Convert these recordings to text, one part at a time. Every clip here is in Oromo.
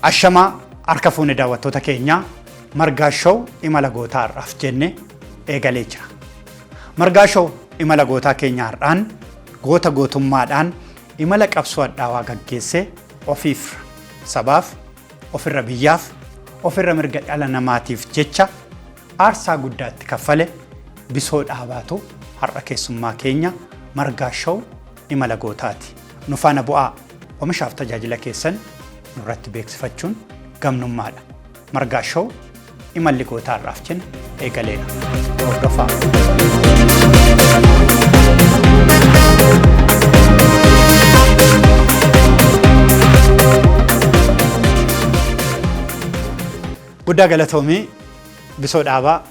Ashamaa, harka fuune daawwattoota keenyaa, Margaa Show imala gootaa har'aaf jenne eegalee jira. Margaa Show imala gootaa keenya har'aan goota gootummaadhaan imala qabsoo hadhaawaa gaggeesse, ofiif sabaaf, ofirra biyyaaf, ofirra mirga dhala namaatiif jecha aarsaa guddaa itti kaffale, Bisoo Dhaabaatu har'a keessummaa keenya Margaa Show imala gootaati. Nu faana bu'aa, oomishaaf tajaajila keessan nurratti beeksifachuun gamnummaadha. Margaa Show imalli gootaa har'aaf jenne eegaleera. Hordofaa. Guddaa galatoomii, Bisoo Dhaabaa,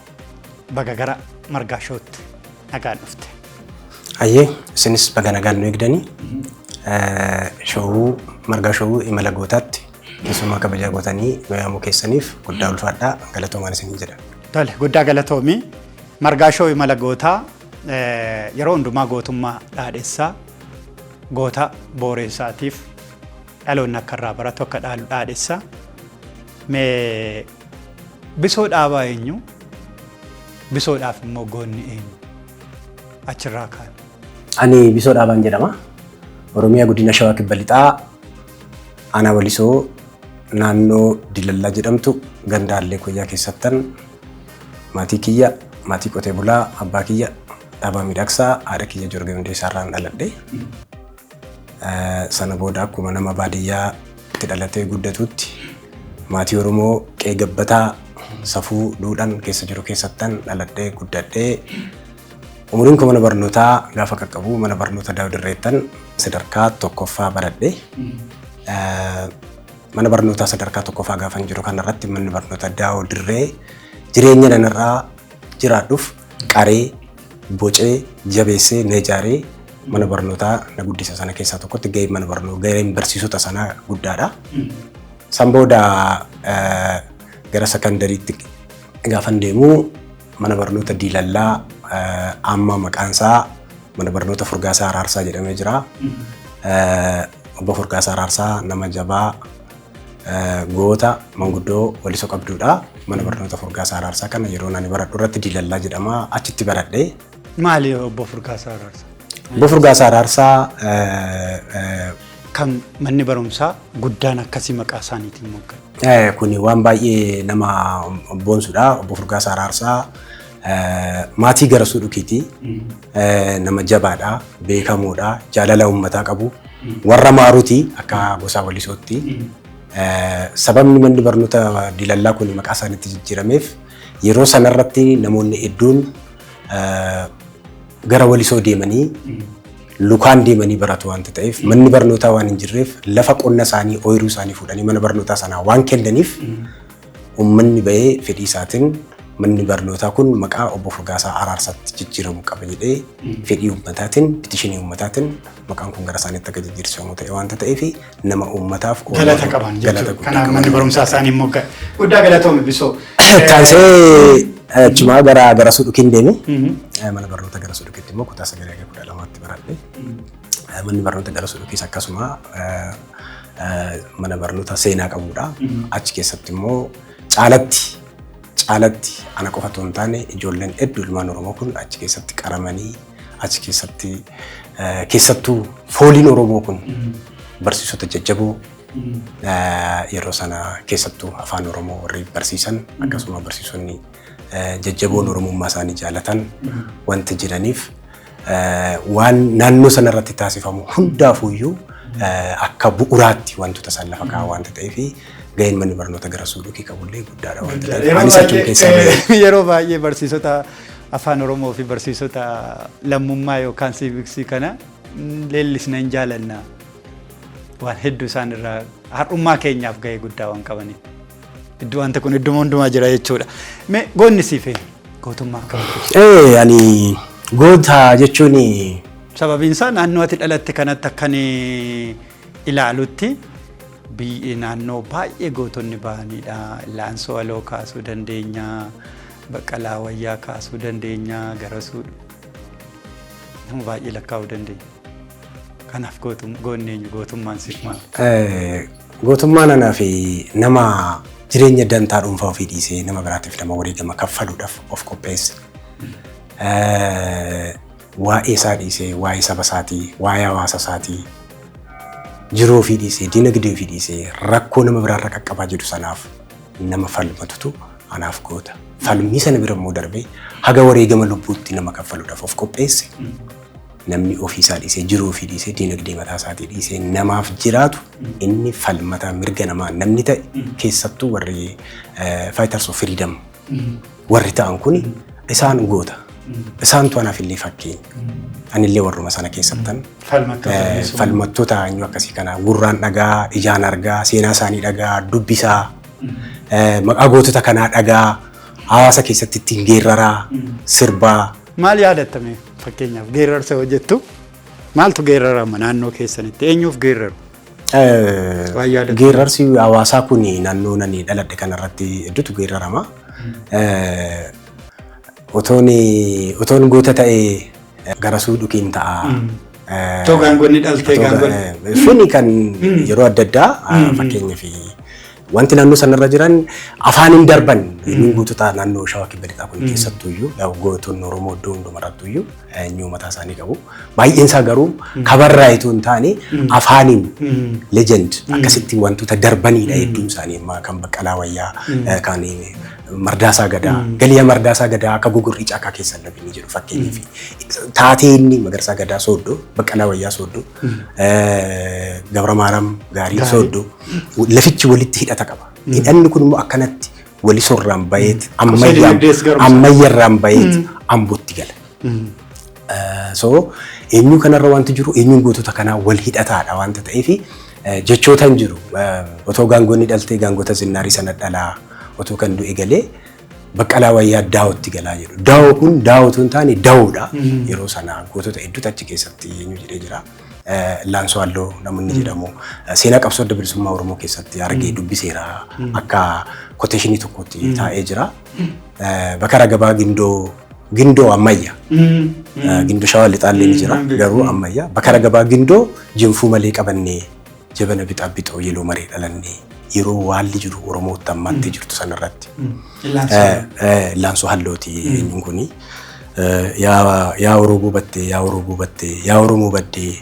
baga gara Margaa Showtti nagaan dhufte. Hayyee, isinis baga nagaan nu eegdanii showuu Margaa Showuu imala gootaatti keessummaa kabajaa gootanii nu yaamuu keessaniif guddaa ulfaadhaa, galatoomaan isinii jedha. Tole, guddaa galatoomii. Margaa Show imala gootaa yeroo hundumaa gootummaa dhaadhessaa, goota booreessaatiif dhaloonni akka irraa baratu, akka dhaalu dhaadhessaa. Mee Bisoo Dhaabaa eenyu? Bisoodhaaf immoo goonni eenyu? Achirraa kaan. Ani Bisoo Dhaabaan jedhama. Oromiyaa, godina Shawaa Kibba Lixaa, aanaa Walisoo, naannoo Dilallaa jedhamtu, ganda Hallee Koyyaa keessattan maatii kiyya, maatii qotee bulaa, abbaa kiyya Dhaabaa Miidhagsaa, haadha kiyya Jorgee Hundeessaa irraan dhaladhe. Sana booda akkuma nama baadiyyaatti dhalatee guddatutti maatii Oromoo qe'ee gabbataa safuu duudhaan keessa jiru keessattan dhaladhee guddadhee, umuriin koo mana barnootaa gaafa qaqqabu mana barnoota Daawud Irreettan sadarkaa tokkoffaa baradhe. Mana barnootaa sadarkaa tokkoffaa gaafa jiru kanarratti manni barnoota Daawud Dirree jireenya nanirraa jiraadhuuf qaree, bocee, jabeessee na ijaaree mana barnootaa na guddisa sana keessaa tokkotti gaheen mana barnootaa, gaheen barsiisota sanaa guddaadha. San booda gara sakandariitti gaafan deemu mana barnoota Diilallaa, amma maqaan isaa mana barnoota Furgaasaa Araarsaa jedhamee jira. Obbo Furgaasaa Araarsaa nama jabaa, goota manguddoo Walisoo qabduudha. Mana barnoota Furgaasaa Araarsaa kana yeroo ani baradhu irratti Diilallaa jedhama. Achitti baradhe. Maali obbo Furgaasaa Araarsaa? Obbo Furgaasaa Araarsaa Kan manni barumsaa guddaan akkasii maqaa isaaniitiin mogga'e. Kuni waan baay'ee nama boonsudha. Obbo Furgaasaa Araarsaa maatii Garasuu Dhukiiti. Nama jabaadha, beekamoodha, jaalala uummataa qabu. Warra Maaruuti akka gosa Walisootti. Sababni manni barnoota Diilallaa kun maqaa isaaniitti jijjiirameef yeroo sanarratti namoonni hedduun gara Walisoo deemanii lukaan deemanii baratu waanta ta'eef, manni barnootaa waan hin jirreef, lafa qonna isaanii, ooyiruu isaanii fuudhanii mana barnootaa sanaa waan kennaniif, uummanni bahee fedhii isaatiin manni barnootaa kun maqaa obbo Furgaasaa Araarsaatti jijjiiramuu qaba jedhee, fedhii uummataatiin, petitionii uummataatiin maqaan kun gara isaaniitti akka jijjiirsifamu ta'e waanta ta'eef, nama uummataaf galata qaban galata jechuudha. guddaa Kanaaf qaban. Manni barumsaa isaanii mogga'e. Guddaa galatoomi, Bisoo. Taansee achumaa gara Garasuu Dhukiin deeme. Mana barnoota Garasuu Dhukiitti immoo kutaa 9 hanga 12tti baradhe. Manni barnoota Garasuu Dhukiis akkasuma mana barnoota seenaa qabudha. Achi keessatti immoo caalatti caalatti ana qofa otoo hin taane ijoolleen hedduu ilmaan Oromoo kun achi keessatti qaramanii, achi keessatti keessattuu fooliin Oromoo kun barsiisota jajjaboo yeroo sana keessattuu afaan Oromoo warri barsiisan, akkasuma barsiisonni jajjaboon Oromummaa isaanii jaalatan wanti jiraniif, waan naannoo sanarratti taasifamu hundaafuyyuu akka bu'uraatti wantoota isaan lafa kaa'an waanta ta'eef, gaheen manni barnoota Garasuu Dhukii qabullee guddaadha waanta ta'eef anis achuma keessaa bahe. Yeroo baay'ee barsiisota afaan Oromoo fi barsiisota lammummaa yookaan siiviksii kana leellisna, hin jaalanna. Waan hedduu isaan irraa har'ummaa keenyaaf gahee guddaa waan qabaniif. Iddoo wanta kun idduma hundumaa jira jechuudha. Mee goonni siif eenyu? Gootummaa akkamitti ibsita? Ani goota jechuun Sababiin isaa naannoo ati dhalatte kanatti akkan ilaalutti biyyi naannoo baay'ee gootonni bahanidha. Laansoo Aloo kaasuu dandeenya, Baqqalaa Wayyaa kaasuu dandeenya, Garasuu, nama baay'ee lakkaa'uu dandeenya. Kanaaf goonni eenyu? Gootummaan siif maal? Gootummaan anaa fi nama jireenya dantaa dhuunfaa ofii dhiisee nama biraatiif nama wareegama kaffaluudhaaf of qopheesse. Waa'ee isaa dhiisee, waa'ee saba isaatii, waa'ee hawaasa isaatii, jiruu ofii dhiisee, dinagdee ofii dhiisee rakkoo nama biraarra qaqqabaa jiru sanaaf nama falmatutu anaaf goota. Falmii sana bira immoo darbee haga wareegama lubbuutti nama kaffaluudhaaf of qopheesse. Namni ofii isaa dhiisee, jiruu ofii dhiisee, dinagdee mataa isaatii dhiisee namaaf jiraatu, inni falmataa mirga namaa namni ta'e, keessattuu warri fighters of freedom warri ta'an kuni isaan goota. Isaantu anaaf illee fakkeenya. Anillee warruma sana keessattan falmattoota eenyu akkasii kana gurraan dhagaa, ijaan argaa, seenaa isaanii dhagaa, dubbisaa, maqaa gootota kanaa dhagaa, hawaasa keessatti ittiin geerraraa, sirbaa. Maal yaadattame fakkeenyaaf geerrarsa hojjettu, maaltu geerrarama naannoo keessanitti, eenyuuf geerraru? Geerrarsi hawaasaa kun naannoo nani dhaladhe kanarratti hedduutu geerrarama. Otoon goota ta'ee garasuu dhukiin ta'a. Otoo gaangonni dhaltee gaangonni. Suni kan yeroo adda addaa, fakkeenyaaf, wanti naannoo sanarra jiran afaan hin darban. Inni gootota naannoo Shawaa Kibba Lixaa kun keessattuyyuu gootonni Oromoo iddoo hundumarrattuyyuu eenyu mataa isaanii qabu. Baay'een isaa garuu kabarraa itoo hin taane afaaniin legend akkasitti wantoota darbanidha hedduun isaanii. Amma kan Baqqalaa Wayyaa, kan Mardaasaa Gadaa, Galiya Mardaasaa Gadaa akka gugurrii caakaa keessan labinni jedhu, fakkeenyaaf taatee inni Magarsaa Gadaa Sooddoo, Baqqalaa Wayyaa Sooddoo, Gabra Maaram Gaarii Sooddoo, lafichi walitti hidhata qaba. Hidhanni kun immoo akkanatti wali sorraan baheet, ammayyarraan baheet Ambootti gala. So eenyu kanarra wanti jiru, eenyuun gootota kanaa wal hidhataadha wanta ta'eef jechoota hin jiru. Otoo gaangonni dhaltee gaangota zinnaarii sana dhalaa, otoo kan du'e galee Baqqalaa Wayyaa Daawootti galaa jedhu. Daawoo kun daawoo otoo hin taane dawoodha. Yeroo sana gootota hedduutu achi keessatti eenyu jedhee jira. Laansoo Halloo namoonni jedhamu seenaa qabsoo adda bilisummaa Oromoo keessatti argee dubbiseera, akka quotation tokkotti taa'ee jira. Bakara Gabaa Gindoo, Gindoo ammayya. Gindoo Shawaa Lixaallee ni jira garuu ammayya. Bakara Gabaa Gindoo jinfuu malee qabannee jabana bixaa bixoo yeroo maree dhalannee, yeroo waalli jiru Oromootti ammaatti jirtu sanarratti. Laansoo Hallooti eenyuun kuni. Yaa Oromoo battee, yaa Oromoo battee, yaa Oromoo baddee,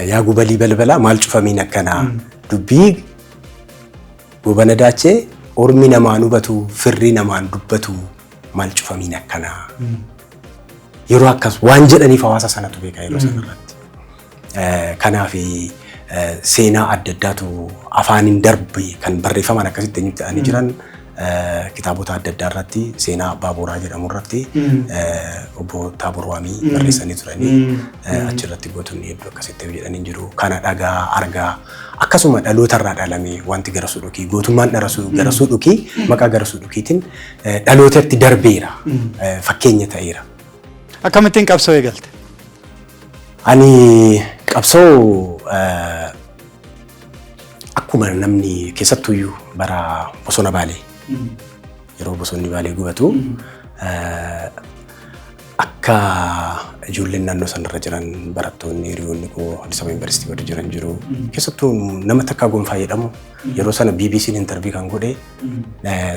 yaa gubalii balbalaa maal cufamiin akkanaa, dubbii gobana daachee ormi namaan hubatu, firri namaan dubbatu, maal cufamiin akkanaa. Yeroo akkas waan jedhaniif hawaasa sanatu beeka yeroo sanarratti. Kanaaf seenaa adda addaatu afaaniin darbe kan barreeffaman akkasitti eenyu ta'anii jiran, kitaabota adda addaa irratti, seenaa Abbaa Booraa jedhamu irratti obbo Taabor Waamii barreessanii turanii, achirratti gootonni hedduu akkasitti jedhanii jiru. Kana dhagaa argaa akkasuma dhaloota irraa dhalamee wanti Garasuu Dhukii, gootummaan Garasuu Dhukii maqaa Garasuu Dhukiitiin dhalootatti darbeera, fakkeenya ta'eera. Akkamittiin qabsoo eegalte? Ani qabsoo akkuma namni keessattuyyuu bara bosona Baalee, yeroo bosonni Baalee gubatu, akka ijoolleen naannoo sanarra jiran, barattoonni hiriyoonni koo Addis Ababa Yuunivarsiitii warri jiran jiru. Keessattuu nama Takkaa Gonfaa jedhamu yeroo sana BBC'n interview kan godhe,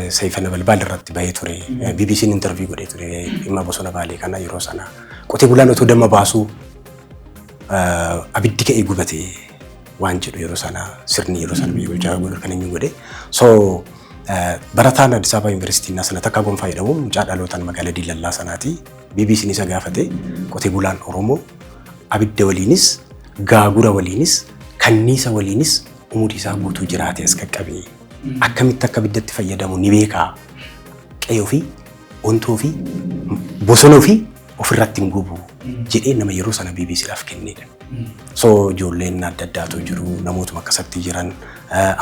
Seefa Nabalbaal irratti bahee ture. BBC'n interview godhee ture dhimma bosona Baalee kana. Yeroo sana qotee bulaan otoo damma baasuu abiddi ka'ee gubate waan jedhu, yeroo sana sirni yeroo sana biyya bulchaa godhu kan inni godhe. So barataan Addis Ababa Yuunivarsiitii sana Takkaa Gonfaa jedhamu, mucaa dhalootaan magaalaa Diilallaa sanaati. BBC'n isa gaafate, qotee bulaan Oromoo abidda waliinis, gaagura waliinis, kanniisa waliinis umurii isaa guutuu jiraate as qaqqabe. Akkamitti akka abiddatti fayyadamu ni beekaa. Qe'ee ofii, ontoo ofii, bosona ofii ofirratti hin gubu jedhee nama yeroo sana BBCdhaaf kennedha. So ijoolleen adda addaatu jiru, namootuma akkasatti jiran.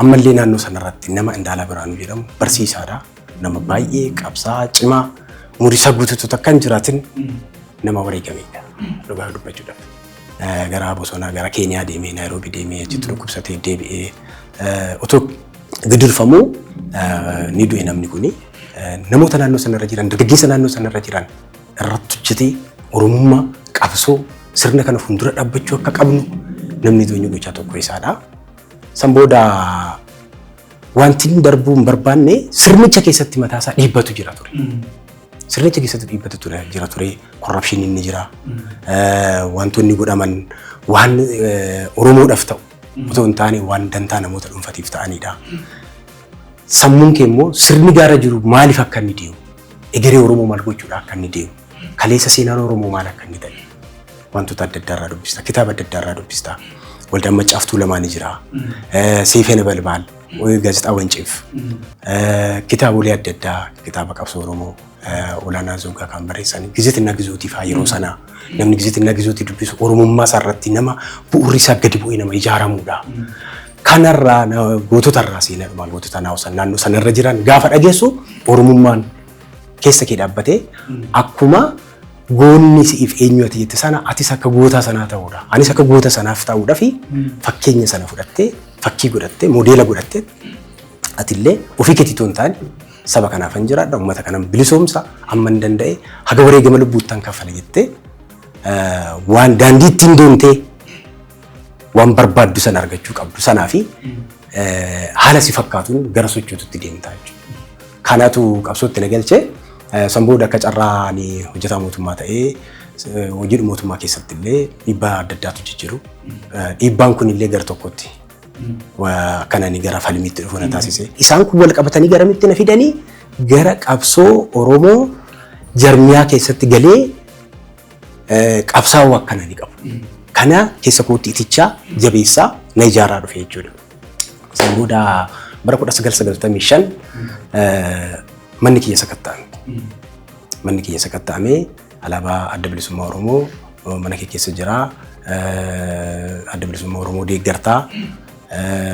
Ammallee naannoo sanarratti nama Indaalaa Biraanuu jedhamu barsiisaadha. Nama baay'ee qabsaa cimaa, umurii isaa guutuutu takka hin jiraatin nama wareegamedha. Dhugaa dubbachuudhaaf. Gara bosonaa, gara Keeniyaa deemee, Naayiroobii deemee, achitti dhukkubsatee deebi'ee otoo gidirfamuu ni du'e namni kuni. Namoota naannoo sanarra jiran, dargaggeessa naannoo sanarra jiran irratti hojjetee, Oromummaa, qabsoo, sirna kana fuuldura dhaabbachuu akka qabnu namni toonyu gochaa tokko isaadha. San booda wanti inni darbuu hin barbaanne sirnicha keessatti mataasaa dhiibbatu jira ture. Sirnicha keessatti dhiibbatu ture jira ture. Corruptioniin ni jira. Wantoonni godhaman waan Oromoodhaaf ta'u otoo hin taane waan dantaa namoota dhuunfatiif ta'anidha. Sammuun kee immoo sirni gaara jiru maaliif akka inni deemu, egeree Oromoo maal gochuudha akka inni deemu, kaleessa seenaan Oromoo maal akka inni ta'e wantoota adda addaa irraa dubbista, kitaaba adda addaa irraa dubbista. Waldaan Maccaaftuu lamaa ni jira. Seefee Nabalbaal, gaazexaa Wanciif, kitaabolee adda addaa, kitaaba qabsoo Oromoo Olaanaa Zoogaa kan barreessan Gizeetinna Gizootii fa'aa. Yeroo sanaa namni Gizeetinna Gizootii dubbisu Oromummaa isaa irratti nama bu'uurri isaa gadi bu'ee nama ijaaramudha. Kanarraa goototarraa, seenaadhumaan gootota naannoo sanarra jiran gaafa dhageessu Oromummaan keessa kee dhaabbatee akkuma goonni si'iif eenyu ati jette sana atis akka goota sanaa ta'uudha. Anis akka goota sanaaf ta'uudha fi fakkeenya sana fudhattee, fakkii godhattee, moodeela godhattee, atillee ofii keetii otoo hin taane saba kanaaf hin jiraadha, uummata kanan bilisoomsa, amma hin danda'e haga wareegama lubbuuttan kaffala jettee waan daandii ittiin deemtee waan barbaaddu sana argachuu qabdu sanaa fi haala si fakkaatuun gara sochootutti deemtaa jechuudha. Kanatu qabsootti na galchee. San booda akka carraa ani hojjetaa mootummaa ta'ee hojii mootummaa keessatti illee dhiibbaa adda addaatu jijjiiru. Dhiibbaan kun illee gara tokkotti akkan ani gara falmiitti dhufu na taasise. Isaan kun wal qabatanii garamitti na fidanii? Gara qabsoo Oromoo jarmiyaa keessatti galee qabsaa'uu akkana ni qabu. Kana keessa kootti itichaa jabeessaa na ijaaraa dhufe jechuudha. San booda bara 1995 manni kiyya sakatta'ame. Manni kiyya sakatta'amee alaabaa Adda Bilisummaa Oromoo mana kee keessa jira. Adda Bilisummaa Oromoo deeggartaa.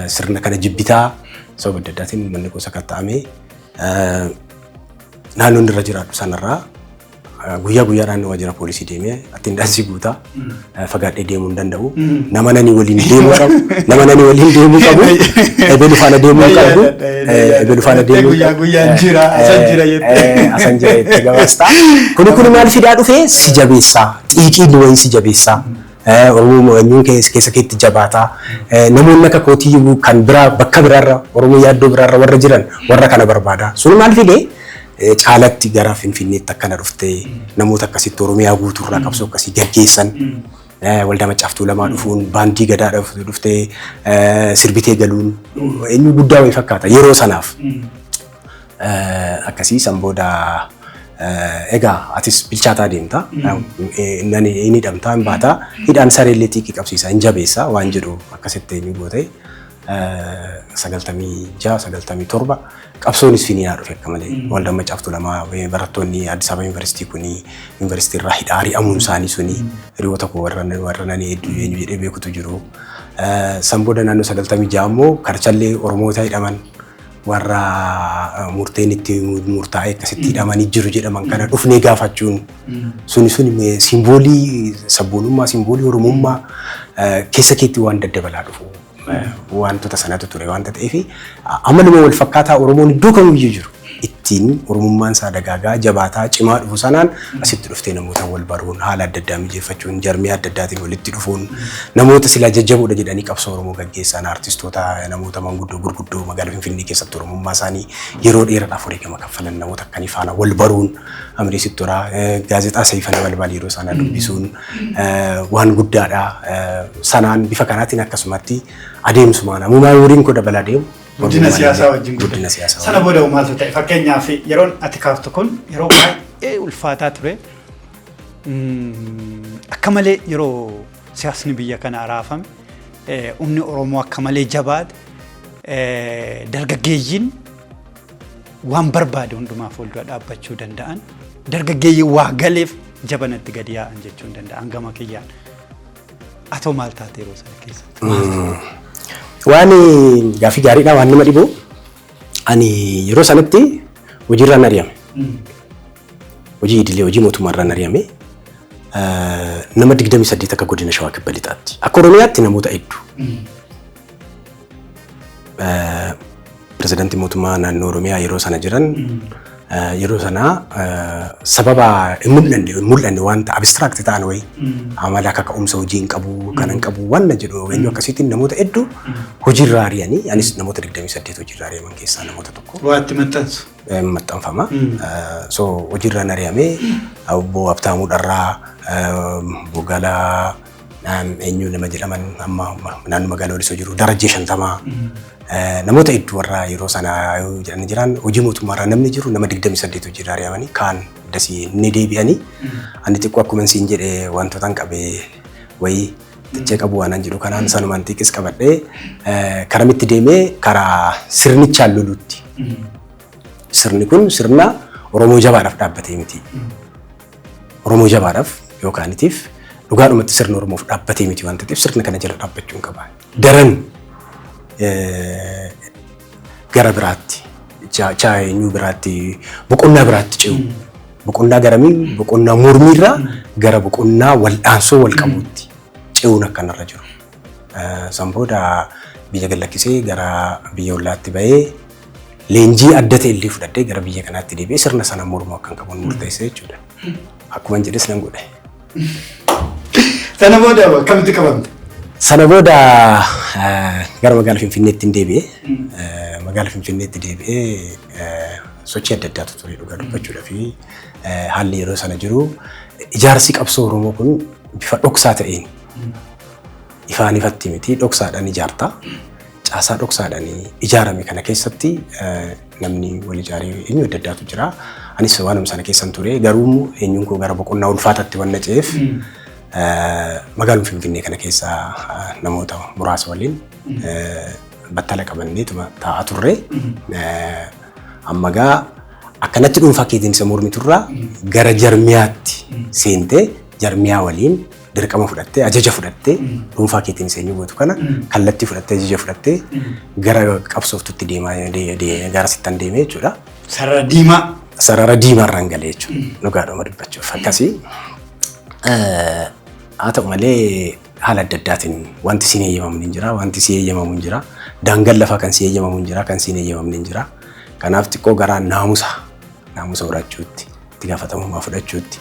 Sirna kana jibbitaa. Sababa adda addaatiin manni koo sakatta'amee naannoon irra jiraadhu sanarraa guyyaa guyyaadhaan waajjira poolisii deemee attendance guutaa, fagaadhee deemuu hin danda'u. Nama nani waliin deemuu qabu, nama nani waliin deemuu qabu, ebelu faana deemuu qabu, ebelu faana deemuu. Guyyaa guyyaan jira, asan jira jettee. Asan jira jettee gabaastaa. Kuni kuni maal fidaa dhufee? Si jabeessaa, xiiqiin wayii si jabeessaa. Oromoo eenyuun keessa keetti jabaataa. Namoonni akka kootii kan biraa bakka biraarra, Oromoo yaaddoo biraarra warra jiran warra kana barbaada. Suni maal fidee? Caalatti gara Finfinneetti akkana dhuftee namoota akkasitti Oromiyaa guutuurraa qabsoo akkasii gaggeessan. Waldaa Maccaaftuu lamaa dhufuun, baandii gadaa dhuftee sirbitee galuun eenyu guddaa wayii fakkaata yeroo sanaaf. Akkasii san booda egaa atis bilchaataa deemta. Inni hidhamtaa hin baataa. Hidhaan sareellee xiiqii qabsiisa, hin jabeessa waan jedhu akkasitti eenyu goote. 96, 97 qabsoonis finiinaa dhufe akka malee. Waldaan Maccaaftuu lamaa, barattoonni Addis Ababa Yuunivarsiitii kuni yuunivarsiitii irraa hidhaa ari'amuun isaanii suni hiriyoota koo warra nani hedduu eenyu jedhee beekutu jiru. San booda naannoo 96 immoo karchallee Oromoota hidhaman, warra murteen itti murtaa'ee akkasitti hidhamanii jiru jedhaman kana dhufnee gaafachuun suni suni simboolii sabboonummaa, simboolii Oromummaa keessa keetti waan daddabalaa dhufu wantoota sanatu ture wanta ta'eef amaluma wal fakkaataa Oromoon iddoo kamiyyuu jiru ittiin Oromummaan isaa dagaagaa, jabaataa, cimaa dhufu sanaan asitti dhuftee namoota wal baruun, haala adda addaa mijeeffachuun, jarmiyaa adda addaatiin walitti dhufuun, namoota silaa jajjaboodha jedhanii qabsoo Oromoo gaggeessan, artistoota, namoota manguddoo gurguddoo magaalaa Finfinnee keessatti Oromummaa isaanii yeroo dheeraadhaaf wareegama kaffalan, namoota akkanii faana wal baruun amireesitti toraa, gaazexaa Seefana Balbal yeroo sana dubbisuun waan guddaadha. Sanaan bifa kanaatiin akkasumatti adeemsumaan ammumaa umuriin koo dabalaa deemu. Guddina siyaasaa wajjin. Guddina siyaasaa. Sana booda maaltu ta'e? Fakkeenyaaf yeroon ati kaaftu kun yeroo baay'ee ulfaataa ture. Akka malee yeroo siyaasni biyya kana raafame, humni Oromoo akka malee jabaate, dargaggeeyyiin waan barbaade hundumaa fuuldura dhaabbachuu danda'an, dargaggeeyyiin waa galeef jabanatti gadi yaa'an jechuu hin danda'an gama kiyyaan. Atoo maal taate yeroo sana keessatti? Waan gaaffii gaariidha. Waan nama dhibu, ani yeroo sanatti hojiirraan ari'ame. Hojii idilee, hojii mootummaarraan ari'ame. Nama 28 akka godina Shawaa Kibba Lixaatti. Akka Oromiyaatti namoota hedduu. Pirezidaantii mootummaa naannoo Oromiyaa yeroo sana jiran, yeroo sana sababa hin mul'anne wanta abstract ta'an wayii, amala akka ka'umsa hojii hin qabu, kana hin qabu waan jedhu, eenyu akkasiitiin namoota hedduu hojiirraa ari'anii. Hojiirraa ari'anii anis namoota 28 hojiirraa ari'aman keessaa namoota tokko. Waatti maxxansu. Maxxanfama. So hojiirraan ari'amee obbo Habtaamuu Dharraa, Bogalaa, eenyu nama jedhaman amma naannoo magaalaa Walisoo jiru Darajjee 50 namoota hedduu warra yeroo sana yoo jedhanii jiran hojii mootummaarraa namni jiru nama 28 hojiirraa ari'amanii kaan dasii ni deebi'anii ani xiqqoo akkuma siin jedhe wantoota hin qabee wayii xiccee qabu waan an jedhu kanaan sanumaan xiqqis qabadhee karamitti deemee karaa sirnichaan loluutti. Sirni kun sirna Oromoo jabaadhaaf dhaabbatee miti. Oromoo jabaadhaaf yookaanitiif dhugaadhumatti sirna Oromoof dhaabbatee miti waan ta'eef sirna kana jala dhaabbachuu hin qaba. Daran gara biraatti eenyu biraatti boqonnaa biraatti ce'u. Boqonnaa garamii boqonnaa mormiirraa gara boqonnaa wal'aansoo wal qabuutti ce'uun akkanarra jiru. San booda biyya gad lakkisee gara biyya ollaatti bahee leenjii adda ta'e illee fudhadhee gara biyya kanaatti deebi'ee sirna sana mormuu akkan qabu murteessee jechuudha. Akkuma jedhes nan godhe. Sana booda akkamitti qabamte? Sana booda gara magaalaa Finfinneetti hin deebi'e. Magaalaa Finfinneetti deebi'ee sochii adda addaatu ture dhugaa dubbachuudhaa fi haalli yeroo sana jiru ijaarsi qabsoo Oromoo kun bifa dhoksaa ta'een ifaan ifatti miti dhoksaadhaan ijaarta. Caasaa dhoksaadhaan ijaarame kana keessatti namni wal ijaaree eenyu adda addaatu jira. Anis waanuma sana keessan ture garuu eenyuun koo gara boqonnaa ulfaataatti waan na ce'eef magaaluma Finfinnee kana keessa namoota muraasa waliin battala qabanneetuma taa'aa turre. Amma gaa akkanatti dhuunfaa keetiin isa mormiturraa gara jarmiyaatti seentee jarmiyaa waliin dirqama fudhattee ajaja fudhattee dhuunfaa keetiin isa eenyu gootu kana kallattii fudhattee ajaja fudhattee gara qabsooftutti deemaa gara sittan deemee jechuudha. Sarara diimaa. Sarara diimaarraan galee jechuudha. Dhugaadhuma dubbachuuf akkasii. Haa ta'u malee haala adda addaatiin wanti siin eeyyamamu hin jira, wanti si eeyyamamu hin jira, daangaan lafaa kan si eeyyamamu hin jira, kan siin eeyyamamne hin jira. Kanaaf xiqqoo gara naamusa horachuutti, itti gaafatamummaa fudhachuutti,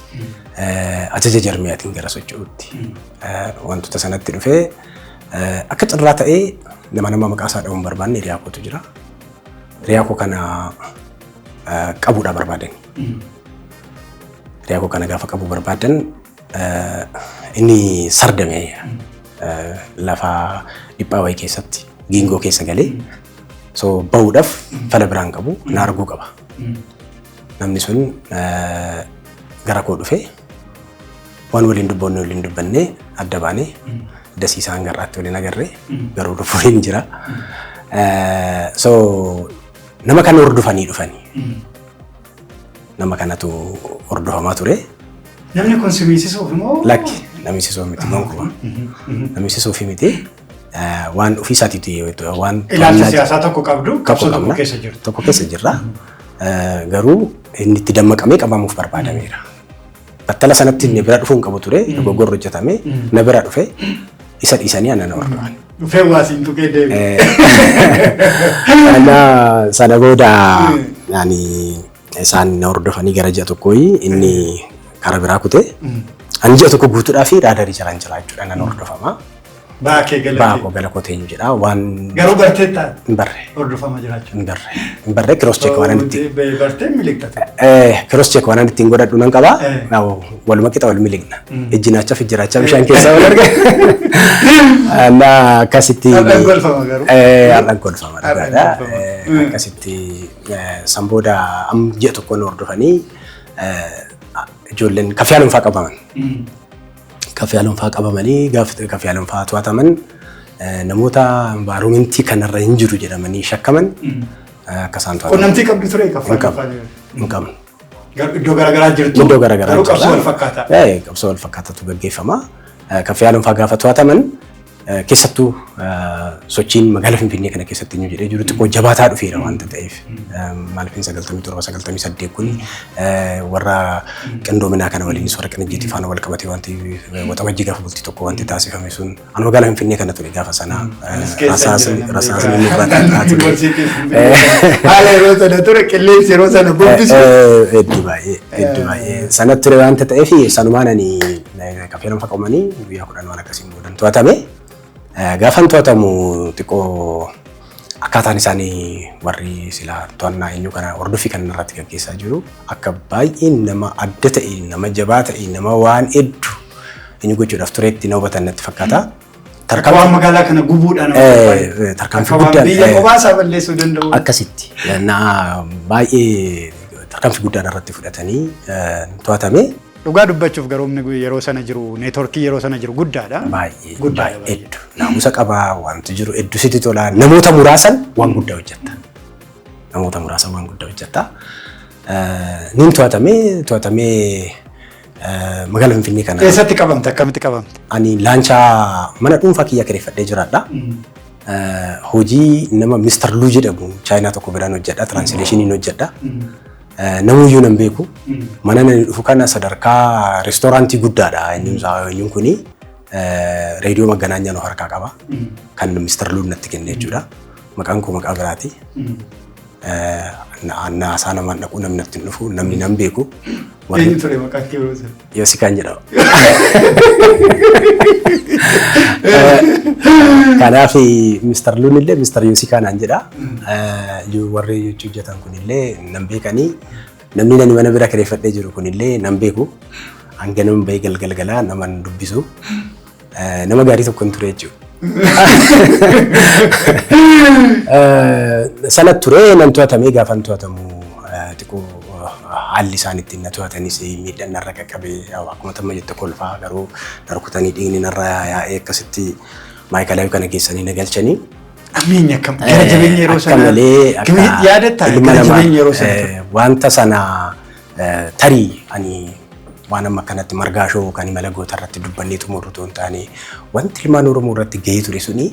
ajaja jarmiyaatiin gara socho'uutti wantoota sanatti dhufee akka carraa ta'ee nama maqaa isaa dha'uun barbaanne hiriyaa kootu jira. Hiriyaa koo kana qabuudhaa barbaadan. Hiriyaa koo kana gaafa qabuu barbaadan inni sardame lafa dhiphaa wayii keessatti giingoo keessa galee so bahuudhaaf fala biraan qabu na arguu qaba. Namni sun gara koo dhufee waan waliin dubbanne waliin dubbannee adda baanee dasii isaan garraatti waliin agarree garuu lubbuun jira. So nama kana hordofanii dhufanii. Nama kanatu hordofamaa ture. Namni kun si miisisuuf moo? Lakki namni miti gonkumaa. Namni miti waan ofii isaatiitti waan ilaalcha siyaasaa tokko qabdu qabsoo tokko keessa jirtu. Tokko keessa jirra. Garuu inni itti dammaqamee qabamuuf barbaadameera. Battala sanatti inni bira dhufuu hin qabu ture dogoggorri hojjetame na bira dhufe isa dhiisanii ana na hordofan. Dhufee waasiin tuqee deebi'e. Sana booda ani isaan na hordofanii gara ji'a tokkooyi inni karaa biraa kutee ani ji'a tokko guutuudhaa fi raadarii jalaan jira jechuudha nan hordofama. Baakee galatee. Baakoo gala koo eenyu jedha waan. Garuu bartee taate. Hin barre. Hordofama jiraachuu. Hin barre. Hin barre cross check waan itti. Bartee miliqxate. Cross check waan ittiin godhadhu nan qaba. Waluma qixa wal miliqna. Ijji naacha fi jiraachaa bishaan keessaa wal arga. Na akkasitti. Har'aan golfama garuu. Har'aan golfama dhugaadha. Akkasitti san booda amma ji'a tokko nu hordofanii ijoolleen kaffee fa'aa qabaman. Kaffee fa'aa qabamanii gaafa kaffee fa'aa to'ataman namoota environmentii kanarra hin jiru jedhamanii shakkaman akka isaan to'ataman. Qunnamtii qabdu ture kaffee Hin qabnu. Iddoo garaagaraa jirtu. Iddoo garaagaraa jirtu. Qabsoo wal fakkaataa. Qabsoo wal fakkaataatu gaggeeffama. Kaffee fa'aa gaafa to'ataman keessattuu sochiin magaalaa Finfinnee kana keessatti eenyu jedhee jiru xiqqoo jabaataa dhufeera waanta ta'eef. Maaliif 97 98 kun warra qindoominaa kana waliinis warra qinijjiitii faana wal qabatee wanti waxabajjii gaafa bultii tokko wanti taasifame sun ani magaalaa Finfinnee kana ture gaafa sana rasaasni nurra taa'aa ture. Haala yeroo sana ture qilleensi yeroo sana bubbisu. Hedduu baay'ee hedduu baay'ee sana ture waanta ta'eef sanumaan ani kaffee nama qabamanii guyyaa 10 waan akkasiin boodan to'atame. Gaafan to'atamu xiqqoo akkaataan isaanii warri silaa to'annaa eenyu kana hordoffii kan irratti gaggeessaa jiru akka baay'ee nama adda ta'e, nama jabaa ta'e, nama waan hedduu eenyu gochuudhaaf turetti na hubatan natti fakkaata. Akka waan magaalaa kana gubuudhaan Tarkaanfii guddaan biyya kophaa isaa balleessuu danda'u. Akkasitti na baay'ee tarkaanfii guddaan irratti fudhatanii to'atame. Dhugaa dubbachuuf garuu humni yeroo sana jiru, neetworkii yeroo sana jiru guddaadha. Baay'ee Guddaadha. Baay'ee hedduu naamusa qabaa, wanti jiru hedduu sitti tola. Namoota muraasan waan guddaa hojjetta. Namoota muraasan waan guddaa hojjetta. Nin to'atamee magaalaa Finfinnee kana. Eessatti qabamte? Akkamitti qabamte? Ani laanchaa mana dhuunfaa kiyya kireeffadhee jiraadha. Hojii nama Mr. Lu jedhamu Chaayinaa tokko biraan hojjedha. Translationiin hojjedha. Namuyyuu nan beeku. Mana nani dhufu kana sadarkaa reestooraantii guddaadha. Eenyuun kuni reediyoo Maganaanyaa nu harkaa qaba. Kan Mr. Lu natti kenne jechuudha. Maqaan koo maqaa biraati. Naasaa namaan dhaqu, namni natti hin dhufu, namni nan beeku. Eenyu ture maqaan kee yeroo sana? Yoosikaan jedhama. Kanaaf Mr. Luun illee Mr. Yoosikaa naan jedha. Warri hojjetan kunillee nan beekanii, namni nani mana bira kireeffadhee jiru kunillee nan beeku. Hanga nama bahee galgal galaa naman dubbisu. Nama gaarii tokko hin ture jechuudha. Sana ture nan to'atamee. Gaafan to'atamu xiqqoo haalli isaan ittiin na to'atanis miidhaan narra qaqqabee, akkuma tamma jette kolfaa, garuu na rukutanii dhiigni narra yaa'ee akkasitti maayikalaayii kana geessanii na galchanii. Ammeenya akkam gara jabeenya yeroo Akka sana malee akka yaadattaa ilma gara namaa, jabeenya yeroo sana? Wanta sana tarii ani waan amma akkanatti margaashoo kan imala goota irratti dubbannee xumurru otoo hin taane, wanti ilmaan Oromoo irratti gahee ture suni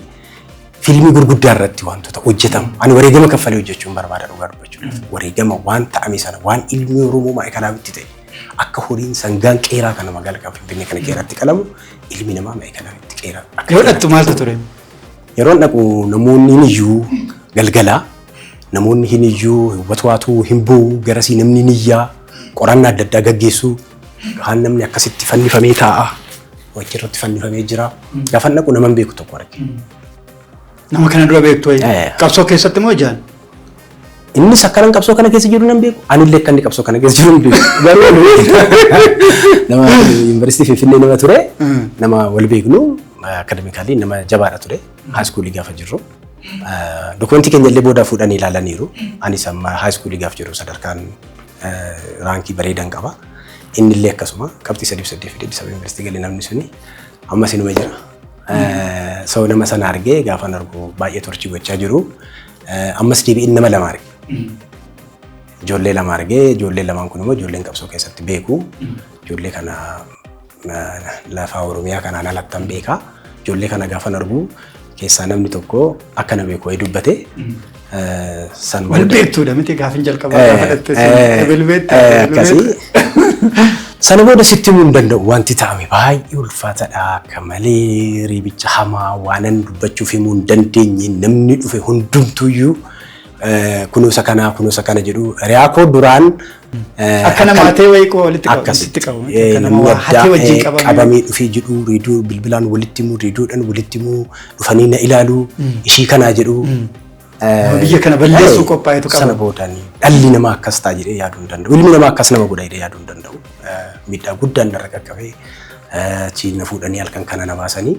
fiilmii gurguddaa irratti wantoota hojjetamu. Ani wareegama kaffalee hojjechuun barbaada dhugaa dubbachuudhaaf. Wareegama waan ta'ame sana, waan ilmi Oromoo maayikalaatti ta'e, akka horiin sangaan qeeraa kana magaalaa Finfinnee kana qeeraatti qalamu, ilmi namaa maayikalaatti qeeraa. Yoo dhattu maaltu ture? Yeroon dhaqu namoonni hin iyyuu, galgalaa namoonni hin iyyuu, watwaatu hin bu'u, garasii namni hin iyyaa, qorannaa adda addaa gaggeessu, kaan namni akkasitti fannifamee taa'a, wajjirratti fannifamee jira. Gaafan dhaqu nama hin beeku tokko arge. Nama kana dura beektu wayi. Eh. Qabsoo keessatti moo ijaan? Innis akkanan qabsoo kana keessa jiru nan beeku. Anillee akka inni qabsoo kana keessa jiru hin beeku. Garuu nama yuunivarsiitii Finfinnee nama ture. Nama wal beeknu, academically nama jabaadha ture. High schoolii gaafa jirru. Dokumentii keenya illee booda fuudhanii ilaalaniiru. Anis amma high schoolii gaafa jiru sadarkaan rankii bareedan qaba. Inni illee akkasuma qabxii 3.8 fidee Addis Ababa yuunivarsiitii galee, namni suni ammas inuma jira. So nama sana argee, gaafan argu baay'ee torchii gochaa jiru. Ammas deebi'in nama lama arge. Ijoollee lama argee, ijoollee lamaan kun immoo ijoolleen qabsoo keessatti beeku. Ijoollee kana lafa Oromiyaa kanaan alattan beeka. Ijoollee kana gaafan argu keessaa namni tokko akka na beeku wayii dubbate. San Wal beektuudha miti gaafin jalqabaa gaafa dhatte bilbeette? Akkasii. Sana booda sitti himuu hin danda'u, wanti ta'ame baay'ee ulfaataadha. Akka malee riibicha hamaa waanan dubbachuuf himuu hin dandeenye, namni dhufe hundumtuyyuu kunuunsa kanaa kunuunsa kana jedhu, hiriyaa koo duraan Akka nama hatee wayii walitti qabu. Akkasitti qabu. Akka nama waa hatee wajjin qabamee. Qabamee dhufee jedhu, reediyoo bilbilaan walitti himuu, reediyoodhaan walitti himuu, dhufanii na ilaaluu, ishii kanaa jedhu. Nama biyya kana balleessuu qophaa'etu qaba. Sana boodaan dhalli namaa akkas ta'a jedhee yaaduu hin danda'u. Ilmi namaa akkas nama godha jedhee yaaduu hin danda'u. Miidhaa guddaan narra qaqqabee, achi na fuudhanii halkan kana na baasanii.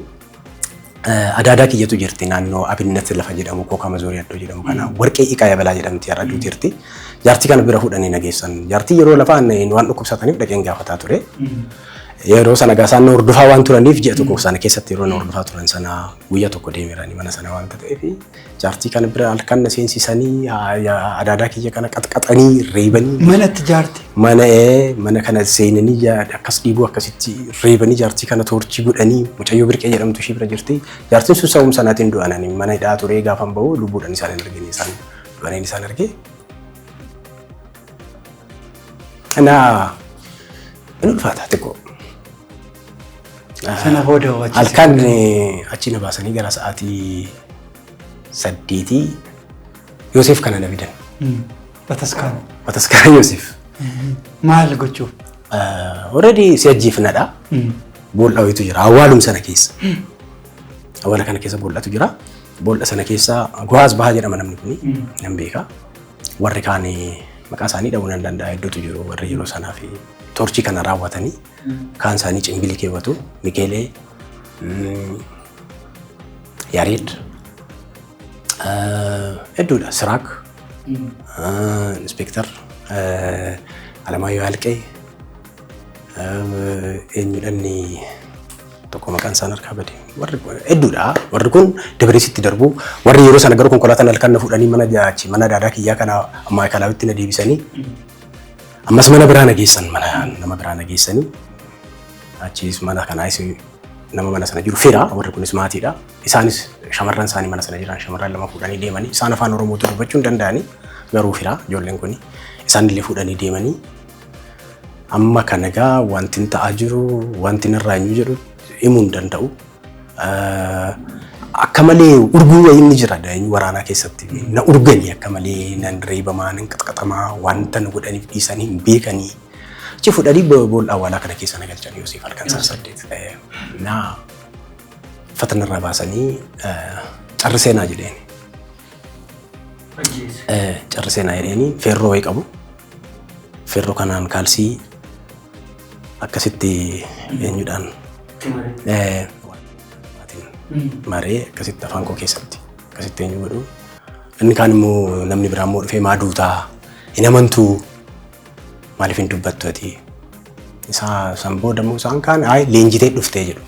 Adaadaa kiyyatu jirti naannoo Abinnat lafa jedhamu, Kookaa Mazoorii Addoo jedhamu kana, Warqee Iqaa Yabalaa jedhamti, har'a duuteerti. Jaartii kana bira fuudhanii na geessan. Jaartii yeroo lafaan waan dhukkubsataniif dhaqeen gaafataa ture. Yeroo sana gaasaan na hordofaa waan turaniif, ji'a tokko sana keessatti yeroo na hordofaa turan sana guyyaa tokko deemeerani mana sana waanta ta'eef, jaartii kana bira halkan na seensisanii adaadaa kiyya kana qaxqaxanii reebanii. Manatti jaarti. Mana kana seenanii akkas dhiibuu, akkasitti reebanii, jaartii kana torture godhanii, mucayyoo Birqee jedhamtu ishii bira jirti. Jaartiin sun sababuma sanaatiin du'ananii mana hidhaa turee gaafan bahu lubbuudhaan isaan hin argine, isaan du'aniin isaan arge. Kanaa inni ulfaata xiqqoo. Sana booda achi. Halkan achi na baasanii gara sa'aatii 8 Yoosef kana na fidan. Bataskaana. Bataskaana Yoosef. Maal gochuuf? Already si ajjeefnadha. Boolla wayitu jira. Awwaalum sana keessa. Awwaala kana keessa boollatu jira. Boolla sana keessa Gohaas Bahaa jedhama namni kuni. Nan beeka. Warri kaan maqaa isaanii dha'uu nan danda'a, hedduutu jiru warri yeroo sanaa fi torchii kana raawwatanii kaan isaanii cimbilii keewwatu. Mikeelee, Yareed, hedduudha. Siraak, Inspektar Alamaayyoo Alqee, eenyudhanni tokko maqaan isaan harkaa bade, warri hedduudha. Warri kun dabareesitti darbu. Warri yeroo sana garuu konkolaataan halkan na fuudhanii mana jaachi mana daadaa kiyyaa kana maayikalaawwitti na deebisanii ammas mana biraa na geessan, mana nama biraa na geessanii, achiis mana kanaas nama mana sana jiru fira, warri kunis maatiidha. Isaanis shamarran isaanii mana sana jiran shamarran lama fuudhanii deemanii, isaan afaan Oromootu dubbachuu hin danda'anii, garuu fira ijoolleen kuni, isaan illee fuudhanii deemanii. Amma kana egaa wanti ta'aa jiru, wanti narraa eenyu jedhu himuu hin danda'u. Akka malee urguu wayii ni jira waraanaa keessatti. Na urganii akka malee nan reebamaa, nan qaxqaxamaa, wanta na godhaniif dhiisanii hin beekanii. Achi fuudhanii boolla awwaalaa kana keessa na galchan Yoseef halkan sa'a 8. Na uffata narraa baasanii carrisee naa jedheen. Carrisee naa jedheeni feerroo wayii qabu. Feerroo kanaan kaalsii akkasitti eenyudhaan maree akkasitti afaan koo keessatti akkasitti eenyu godhu. Inni kaan immoo namni biraa immoo dhufee, "Maa duutaa? Hin amantuu? Maaliif hin dubbattu ati?" Isaa san booda immoo isaan kaan, "Ayi, leenjitee dhuftee," jedhu.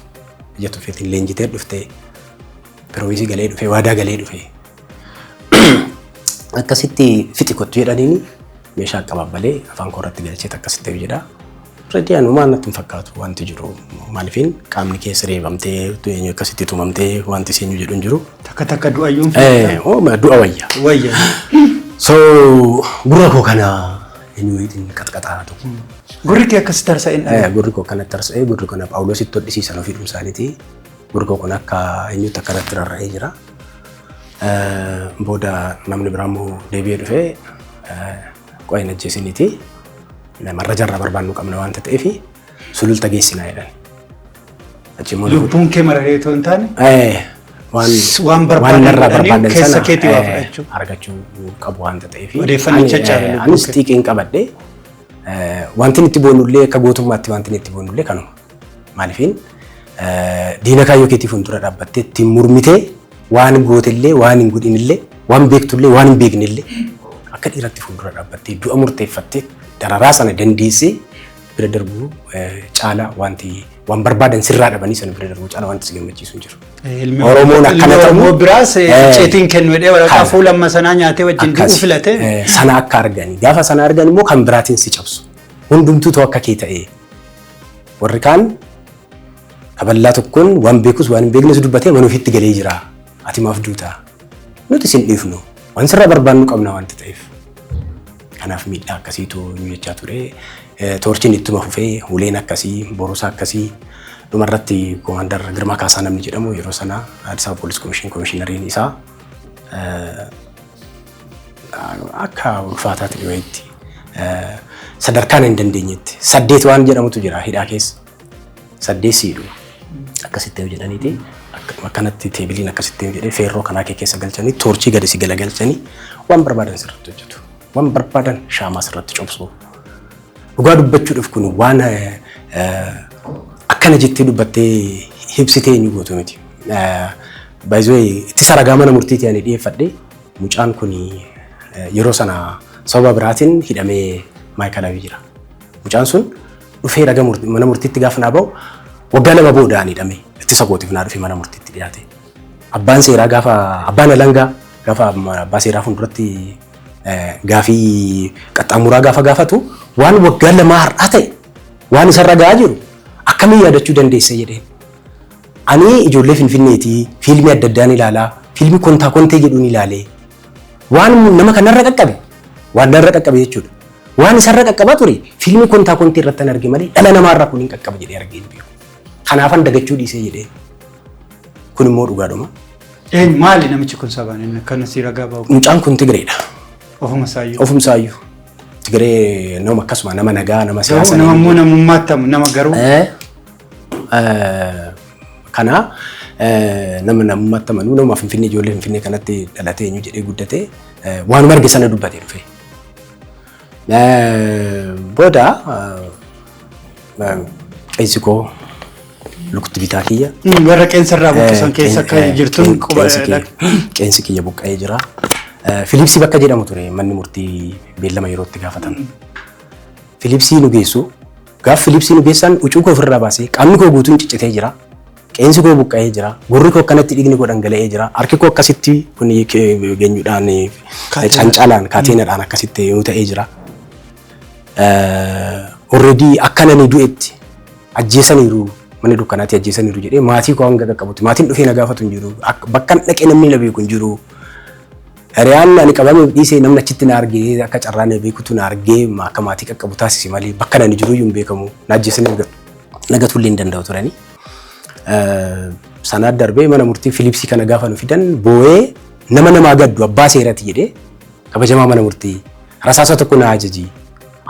Ija tuffeetiin leenjitee dhuftee, piroomisii galee dhufee, waadaa galee dhufee. Akkasitti fixi kottu jedhaniini meeshaa qababbalee afaan koo irratti galchee akkasitti jedha. Ready anumaan natti hin fakkaatu wanti jiru, maaliifin qaamni keessa reebamtee akkasitti tumamtee wanti seenyu jedhu hin jiru. Takka takka du'ayyuun Du'a wayya. Wayya. So gurra koo kana eenyuutiin qaxqaxaa tokko. Gurri kee akkasitti tarsa'een dhabe. Gurri koo kanatti tarsa'ee, gurri kana Phaawulositti hodhisiisan ofii isaaniiti. Gurri koo kun akka eenyutti akkanatti rarra'ee jira. Booda namni biraa immoo deebi'ee dhufee, "Qo'ee hin ajjeesiniiti. Namarra jarraa barbaannu qabna waanta ta'eef Sululta geessinaa," jedhan. Achi immoo Lubbuun kee mararee otoo hin taane waan waan barbaadan narraa godhanii barbaadan keessa sana keetii waa fudhachuu. Argachuu qabu waanta ta'eef. Odeeffannicha caala lubbuu Anis kee. xiiqiin qabadhe, wanti itti boonullee, akka gootummaatti wanti itti boonullee kanuma. Maaliifin diina kaayyoo keetii fuuldura dhaabbattee ittiin mormitee waan gootellee, waan hin godhinillee, waan beektullee, waan hin beeknellee akka dhiiratti fuuldura dhaabbattee du'a murteeffattee dararaa sana dandeessee bira darbuu caalaa, wanti waan barbaadan sirraa dhabanii sana bira darbuu caalaa wanti si gammachiisu hin jiru. Ilmi Oromoon ilmi akkana ta'uu- Oromoo biraas icciitiin kennu jedhee waraqaa Kana. fuula amma sanaa nyaatee wajjin du'uu Akkas. filate. Sana akka argani, gaafa sana argan immoo kan biraatiin si cabsu. Hundumtuu ta'u akka kee ta'ee warri kaan kaballaa tokkoon waan beekus waan hin beeknes dubbatee mana ofiitti galee jira. Ati maaf duutaa? Nuti sin dhiifnu. Waan sirraa barbaannu qabna waanta ta'eef. Kanaaf miidhaa akkasiitu nu jechaa ture. Toorchiin ittuma fufee, uleen akkasii, borusa akkasii, dhumarratti Koomaandar Girmaa Kaasaa namni jedhamu yeroo sana Addis Ababa Police Commission Komishinariin isaa akka ulfaataa ta'e wayiitti sadarkaan hin dandeenyetti saddeet waan jedhamutu jira hidhaa keessa. Saddeet siidhu. Akkasitti jedhaniiti akkanatti teebiliin akkasitti jedhee feerroo kanaa kee keessa galchanii, toorchii gadi si galagalchanii waan barbaadan sirratti hojjetu. Waan barbaadan shaamaa sirratti cobsu. Dhugaa dubbachuudhaaf kun waan akkana jettee dubbattee ibsitee eenyu gootu miti. Baay'ee ittisa ragaa mana murtiitii ani dhiyeeffadhe, mucaan kun yeroo sana sababa biraatiin hidhamee maayikalaawii jira. Mucaan sun dhufee raga mana murtiitti gaafa naa ba'u, waggaa 2 booda ani hidhame ittisa kootiif naa dhufee mana murtiitti dhiyaate. Abbaan seeraa gaafa, abbaan alangaa gaafa abbaa seeraa fuulduratti gaafii qaxxaamuraa gaafa gaafatu, waan waggaa 2 har'aa ta'e, waan isarra ga'aa jiru akkamiin yaadachuu dandeessa jedheen. Ani ijoollee Finfinneetii fiilmii adda addaan ilaalaa, fiilmii kontaa kontee jedhuun ilaalee waan nama kanarra qaqqabe, waan narra qaqqabe jechuudha. Waan isarra qaqqabaa ture fiilmii kontaa kontee irratti arge malee dhala namaarraa kun hin qaqqaba jedhee argee hin beeku. Kanaafan dagachuu dhiisee jedhee. Kun immoo dhugaadhuma. Eenyu, maali namichi kun sabaan inni akkana si ragaa ba'u? Mucaan kun Tigireedha. Ofuma isaayyuu. Ofumsaayyuu. Tigiree, nama akkasuma nama nagaa, nama Garuu siyaasa. nama immoo namummaatti nama garuu. Kana Nama namummaatti amanuu, nama Finfinnee, ijoollee Finfinnee kanatti dhalatee eenyu jedhee guddatee waanuma arge sana dubbatee dhufe. Booda qeensi koo lukti bitaa kiyya. Warra qeensa irraa buqqisan keessa akka jirtun quba. Qeensi kiyya buqqa'ee jira. Filiipsii bakka jedhamu ture manni murtii beellama yeroo itti gaafatan. Filiipsii nu geessu. Gaaf Filiipsii nu geessan huccuu koo ofirraa baasee qaamni koo guutuun ciccitee jira. Qeensi koo buqqa'ee jira. Gurri koo akkanatti dhiigni koo dhangala'ee jira. Harki koo akkasitti kun geenyuudhaan cancalaan kaateenadhaan akkasitti yoo ta'ee jira. Already akka nani du'etti ajjeesaniiru, mana dukkanaatti ajjeesaniiru jedhee maatii koo hanga qaqqabutti maatiin dhufee na gaafatu hin jiru. Bakka dhaqee namni na beeku hin jiru. Hiriyaan ani qabamee dhiisee namni achitti na argee, akka carraa na beekutu na argee akka maatii qaqqabu taasise malee bakka nani jiru iyyuu hin beekamu. Na ajjeesanii na gatuu illee hin danda'u turani. Sanaa darbee mana murtii Filiipsii kana gaafa nu fidan boo'ee, nama namaa gaddu abbaa seerati jedhee, kabajamaa mana murtii, rasaasa tokko na ajaji.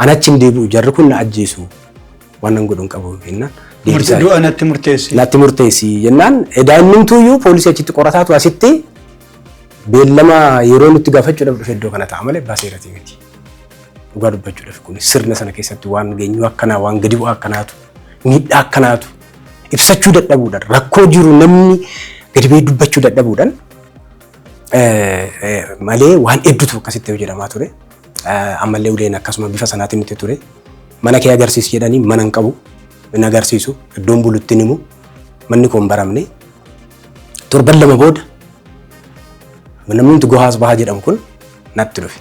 Ani achi hin deebi'u, jarri kun na ajjeesu, waan nan godhu hin qabu jennaan. Du'a natti murteessi. Natti murteessi jennaan edaa innumtuuyyuu poolisii achitti qorataatu asitti beellama yeroo nutti gaafachuudhaaf dhufe iddoo kana ta'a malee abbaa seeratii miti. Dhugaa dubbachuudhaaf kun sirna sana keessatti waan geenyu akkanaa, waan gadi bu'aa akkanaatu, miidhaa akkanaatu, ibsachuu dadhabuudhaan, rakkoo jiru namni gadi ba'ee dubbachuu dadhabuudhaan malee waan hedduutu akkasitti hojjetamaa ture. Ammallee uleen akkasuma bifa sanaatiin nutti ture. Mana kee agarsiisi jedhanii, mana hin qabu. Hin agarsiisu. Iddoon bulutti himu. Manni koo hin baramne. Torban 2 booda namni nuti Gohaas Bahaa jedhamu kun natti dhufe.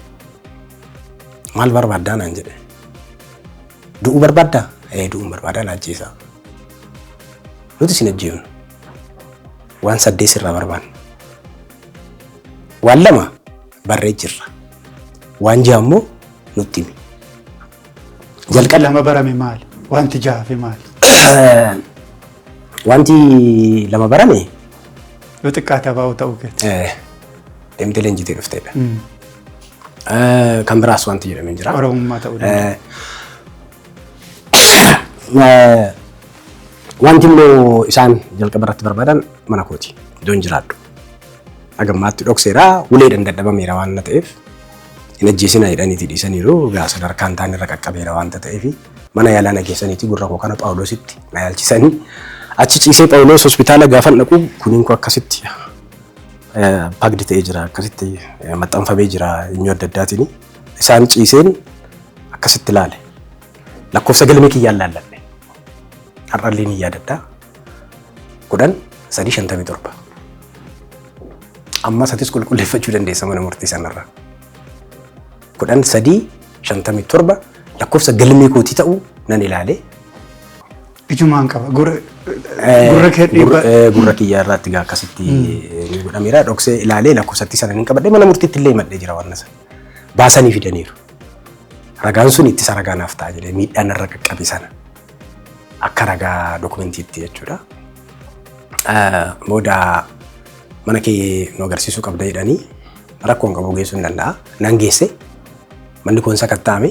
Maal barbaaddaa naan jedhe. Du'uu barbaaddaa? Ee, du'uun barbaadaa, na ajjeesaa. Nuti sin ajjeefnu. Waan saddeet sirraa barbaanna. Waan lama barree jirra. Waan ja'a immoo nutti himi. Jalqaba lama barame maali? Wanti ja'a fi maali? Wanti lama barame Yoo xiqqaate abaa'uu ta'uu keeti. Deemtee leenjitee dhufteedha. Kan biraas wanti jedhamee jira. Oromummaa ta'uu danda'a. Wanti immoo isaan jalqaba irratti barbaadan mana kooti. Iddoon jiraadhu. Hagammaatti dhokseera, uleedhaan dadhabameera waan na ta'eef hin ajjeesina jedhaniiti dhiisaniiru. Gaa sadarkaan taan irra qaqqabeera waanta ta'eef mana yaalaa na geessaniiti gurra koo kana Phaawulositti na yaalchisanii, achi ciisee Phaawulos hospitaala gaafan dhaqu kuniin koo akkasitti pagdi ta'ee jira, akkasitti maxxanfamee jira eenyu adda addaatiin. Isaan ciiseen akkasitti ilaale, lakkoofsa galmee kiyyaan laalladhe, har'allee ni yaadadha, 10/3/57. Amma isatis qulqulleeffachuu dandeessa mana murtii sanarraa. 10/3/57 lakkoofsa galmee kootii ta'uu nan ilaale. Ijumaan qaba. Gurra kee dhiibba. Gurra kiyyaa irraatti gaa akkasitti ni godhameera. Dhoksee ilaalee lakkoofsatti sana ni qabadhe, mana murtiitti illee himadhee jira waan sana. Baasanii fidaniiru. Ragaan sun ittisa ragaa naaf ta'a jedhee miidhaan irra qaqqabe sana akka ragaa dokumentiitti jechuudha. Booda mana kee nu agarsiisuu qabda jedhanii, rakkoon qabu, geessuu hin danda'a. Nan geesse, manni koon sakatta'ame,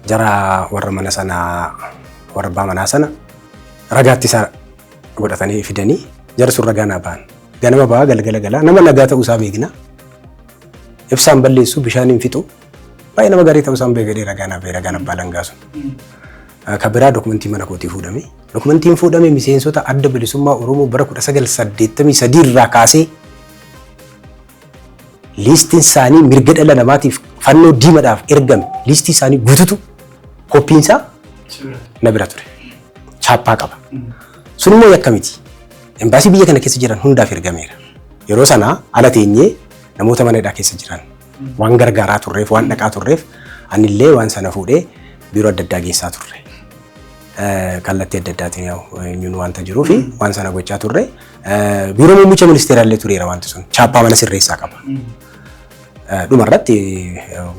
jara warra mana sanaa, warra abbaa manaa sana ragaatti isa godhatanii fidanii, jara sun ragaa naa ba'an. Ganama ba'aa galgala galaa, nama nagaa ta'uu isaa beekna. Ibsaan balleessu, bishaan hin fixu. Baay'ee nama gaarii ta'uu isaan beekadhee ragaa naa ba'e ragaan abbaa langaa sun. Kan biraa dokumentii mana kootii fuudhame. Dokumentiin fuudhame miseensota Adda Bilisummaa Oromoo bara 1983 irraa kaasee liistiin isaanii mirga dhala namaatiif fannoo diimadhaaf ergame, liistii isaanii guututu koppiin isaa na bira ture. Chaappaa qaba. Sun immoo yakka miti. Embaasii biyya kana keessa jiran hundaaf ergameera. Yeroo sana ala teenyee namoota mana hidhaa keessa jiran waan gargaaraa turreef, waan dhaqaa turreef, anillee waan sana fuudhee biiroo adda addaa geessaa turre. Kallattii adda addaatiin eenyuun wanta jiruu fi waan sana gochaa turre. Biiroo muummicha ministeeraallee tureera wanti sun. Chaappaa mana sirreessaa qaba. Dhumarratti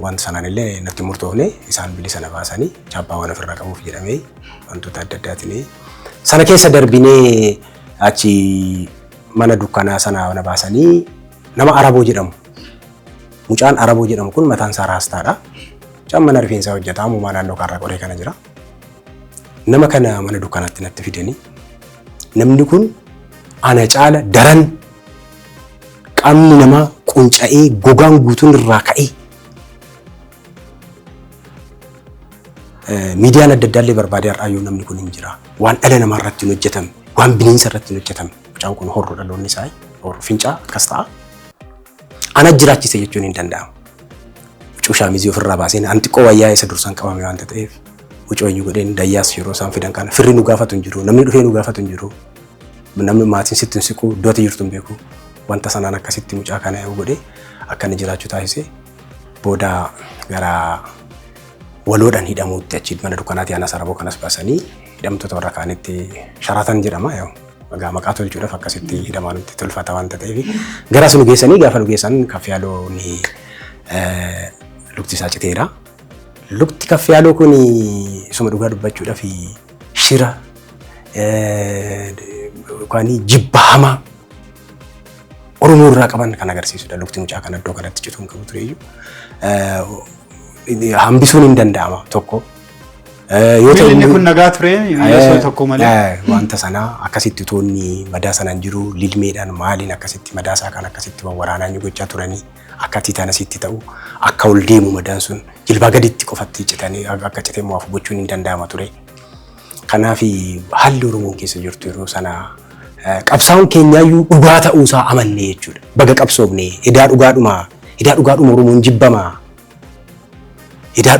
wanta sanaan illee natti murtoofne, isaan bilisa na baasanii chaappaa waan ofirraa qabuuf jedhamee wantoota adda addaatiin sana keessa darbinee achi mana dukkanaa sana na baasanii nama Araboo jedhamu. Mucaan Araboo jedhamu kun mataan isaa raastaadha. Mucaan mana rifeensaa hojjetaa ammumaa naannoo kaarraa qoree kana jira. Nama kana mana dukkanaatti natti fidanii, namni kun Ana caala daran qaamni namaa qunca'ee gogaan guutuun irraa ka'ee miidiyaan adda addaa illee barbaadee har'aayyuu namni kun hin jira. Waan dhala namaa irratti hin hojjetamne, waan bineensa irratti hin hojjetamne. Mucaan kun horroo dhaloonni isaa horroo fincaa akkas ta'a. Ana jiraachise jechuun hin danda'amu. Huccuu shaamizii ofirraa baaseen an xiqqoo wayyaa isa dursaan qabame waanta ta'eef huccuu eenyu godheen dayyaas yeroo isaan fidan kana firri nu gaafatu hin jiru, namni dhufee nu gaafatu hin jiru. Namni maatiin sitti hin siqu, iddoo ati jirtu hin beeku. Wanta sanaan akkasitti mucaa kana yoo godhe akka inni jiraachuu taasise booda gara waloodhaan hidhamuutti achi mana dukkanaatti aanaa saraboo kanas baasanii hidhamtoota warra kaanitti Sharaatan jedhama. Egaa maqaa tolchuudhaaf akkasitti hidhamaa nutti tolfata waanta ta'eef garas nu geessanii gaafa nu geessan Kaffiyaaloo ni lukti isaa citeera. Lukti Kaffiyaaloo kun isuma dhugaa dubbachuudhaaf shira yookaan jibba hamaa Oromoo irraa qaban kan agarsiisudha. Lukti mucaa kana iddoo kanatti cituu hin qabu tureyyuu. Hambisuun hin danda'ama tokko. Yoo ta'u Inni kun nagaa ture osoo tokko malee. Wanta sanaa akkasitti utuu inni madaa sanaan jiru lilmeedhaan maaliin akkasitti madaa isaa kan akkasitti waraanaa inni gochaa turanii akka tiitaanasitti ta'u akka ol deemu madaan sun jilbaa gaditti qofatti citanii akka citee mo'aaf gochuun hin danda'ama ture. Kanaaf haalli Oromoon keessa jirtu yeroo sana qabsaa'uun keenyaayyuu dhugaa ta'uusaa amanne jechuudha. Baga qabsoofne edaa dhugaadhuma edaa dhugaadhuma Oromoon jibbamaa edaa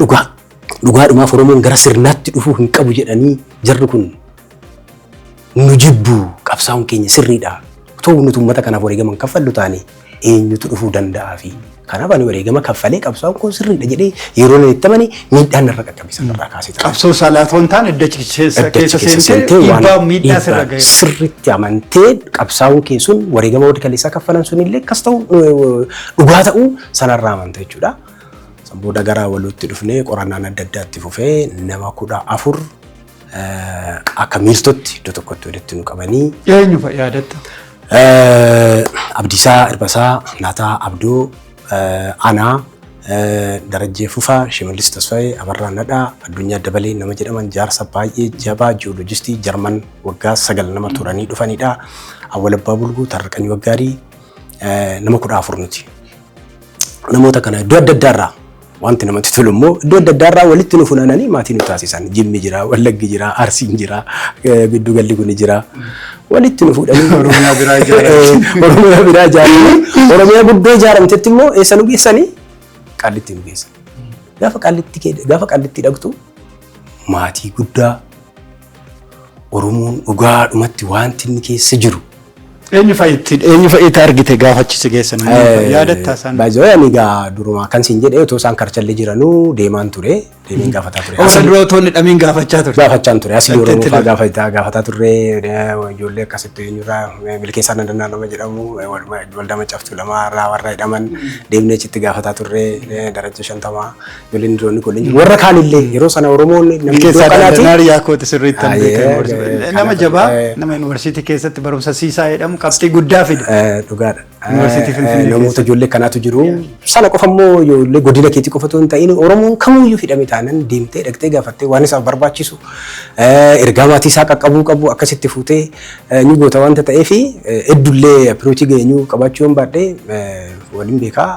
dhugaadhumaaf Oromoon gara sirnaatti dhufuu hin qabu jedhanii jarri kun nu jibbu qabsaa'uun keenya sirriidha. Otoo nuti uummata kanaaf wareegama kaffallu taane eenyutu dhufuu danda'aa fi kanaaf ani wareegama kaffalee qabsaa'uun koo sirriidha jedhee yeroo inni itti amane miidhaan narra qaqqabe sanarraa kaasee ture. Qabsoo saalaatoo hin taane idda keessa seentee dhiibbaa miidhaa sirra gahe. Sirriitti amantee qabsaa'uun kee sun wareegama warri kaleessaa kaffalan sun illee akkas ta'u dhugaa ta'uu sanarraa amanta jechuudha. San booda gara walootti dhufnee qorannaan adda addaatti fufee nama 14 akka miiltotti iddoo tokkotti walitti nu qabanii. Eenyu fa'i yaadatta? Abdiisaa Irbasaa, Naataa Abdoo, Anaa, Darajjee Fufaa, Shimallis Tasfaayee, Abarraa Nadhaa, Addunyaa Dabalee nama jedhaman jaarsa baay'ee jabaa ji'ooloojistii Jarman waggaa 9 nama turanii dhufanidha. Awwal Abbaa Bulguu, Tarraqany Waggaarii nama 14 nuti. Namoota kana iddoo adda addaarraa wanti namatti tolu immoo iddoo adda addaarraa walitti nu funaananii maatii nu taasisan. Jimmi jira, Wallaggi jira, Arsiin jira, giddu galli kun jira. Walitti nu fuudhanii Oromiyaa biraa ijaaranii. Oromiyaa biraa ijaaranii Oromiyaa guddoo ijaaramtetti immoo eessa nu geessanii? Qaallitti nu geessan. Gaafa Qaallitti gaafa Qaallitti dhaqxu maatii guddaa Oromoon dhugaadhumatti wanti inni keessa jiru. Eenyu fa'itti eenyu fa'itti argite gaafa achi si geessan? Yaadattaa isaan? Baay'ee ani egaa duruma kan siin jedhee otoo isaan karchallee jiranuu deemaan ture. Deemeen gaafataa ture. Warra dura otoo hin hidhamiin gaafachaa turte. Gaafachaan ture. Asii Oromoo fa'aa gaafataa turre. Ijoollee akkasitti eenyurraa Milkeessaa Dandannaa nama jedhamu waldaa Maccaaftuu lama irraa warra hidhaman deemnee achitti gaafataa turre. Darajja 50 ijoolleen diroonni kun warra kaanillee yeroo sana Oromoon namni iddoo Milkeessaa kanaati. Dandannaa riyaa kooti sirriitti kan beekamu. Nama jabaa nama yuunivarsiitii keessatti barumsa siisaa jedhamu qabxii guddaa fide. Dhugaadha. Yuunivarsiitii Finfinnee Namoota keessatti. ijoollee kanaatu jiru. Sana qofa immoo ijoollee godina keetii qofa otoo hin ta'in Oromoon kamuyyuu hidhame taanan deemtee dhaqxee gaafattee waan isaaf barbaachisu ergaa maatii isaa qaqqabuu qabu akkasitti fuutee ni goota waanta ta'eef heddullee appiroojii geenyuu qabaachuu hin baadhee waliin beekaa.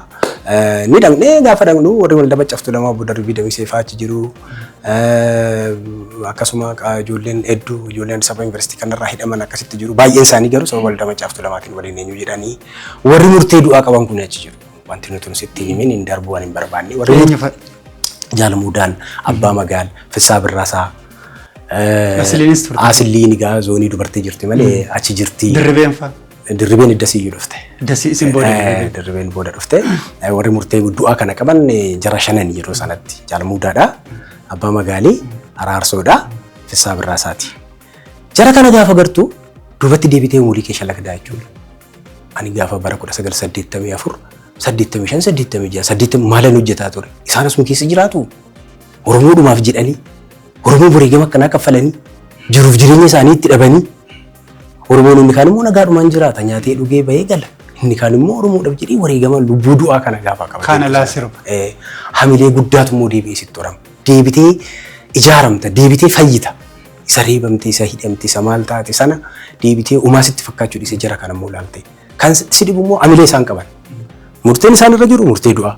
Ni dhaqnee gaafa dhaqnu warri waldaa Maccaftuu lama obbo Darbii Damisee fa'aa achi jiru. Akkasuma ijoolleen hedduu ijoolleen Addis Ababa Yuunivarsiitii kanarraa hidhaman akkasitti jiru. Baay'een isaanii garuu sababa waldaa Maccaftuu lamaatiin waliin eenyu jedhanii warri murtee du'aa qaban kun achi jiru. Wanti nuti sitti himin hin darbu waan hin barbaanne. Warri Eenyu fa'i? Jaalmuudaan, Abbaa Magaal, Fissaa Birraasaa. Asiliinis turte. Asiliin egaa zoonii dubartii jirti malee achi jirti. Dirribeen fa'a. Dirribeen iddasiyyuu dhufte. Iddasii isin booda dirribeen. Dirribeen booda dhufte. Warri murtee du'aa kana qaban jara shanan yeroo sanatti. Jaalmuudaadha, Abbaa Magaalii, Araarsoodha, Fissaa Birraasaati. Jara kana gaafa gartuu duubatti deebitee umurii kee shalagdaa jechuudha. Ani gaafa bara 1984, 85, 86, 80 maalan hojjetaa ture. Isaan asuma keessa jiraatu. Oromoodhumaaf jedhanii, Oromoo wareegama akkanaa kaffalanii, jiruuf jireenya isaanii itti dhabanii, Oromoon inni kaan immoo nagaadhumaan jiraata nyaatee dhugee bahee gala. Inni kaan immoo Oromoodhaaf jedhee wareegama lubbuu du'aa kana gaafa qaba. Kaan alaa sirba. Hamilee guddaatu immoo deebi'ee sitti horama. Deebitee ijaaramta, deebitee fayyita. Isa reebamte, isa hidhamte, isa maal taate sana deebitee umaa sitti fakkaachuu dhiisee jara kana immoo ilaalte. Kan si dhibu immoo amilee isaan qaban. Murteen isaan irra jiru murtee du'aa.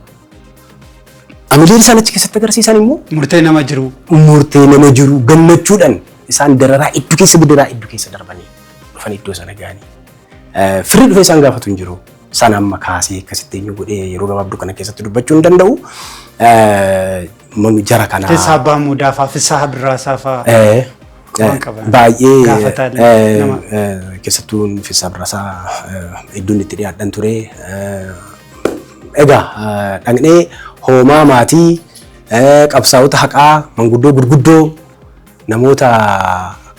Amileen isaan achi keessatti agarsiisan immoo Murtee nama jiru. Murtee nama jiru gammachuudhaan isaan dararaa hedduu keessa, gidiraa hedduu keessa darbanii dhufan iddoo sana ga'anii. Firri dhufee isaan gaafatu hin jiru. Sana amma kaasee akkasitti eenyu godhee yeroo gabaabduu kana keessatti dubbachuu hin danda'u. Jara kana. Keessaa Abbaa Muudaa fa'aa, Fissaa Birraasaa fa'aa. Waan qaban. Baay'ee Gaafataa nama. Keessattuu Fissaa Birraasaa iddoon itti dhiyaadhan ture. Egaa dhaqnee hoomaa maatii qabsaa'ota haqaa, manguddoo gurguddoo, namoota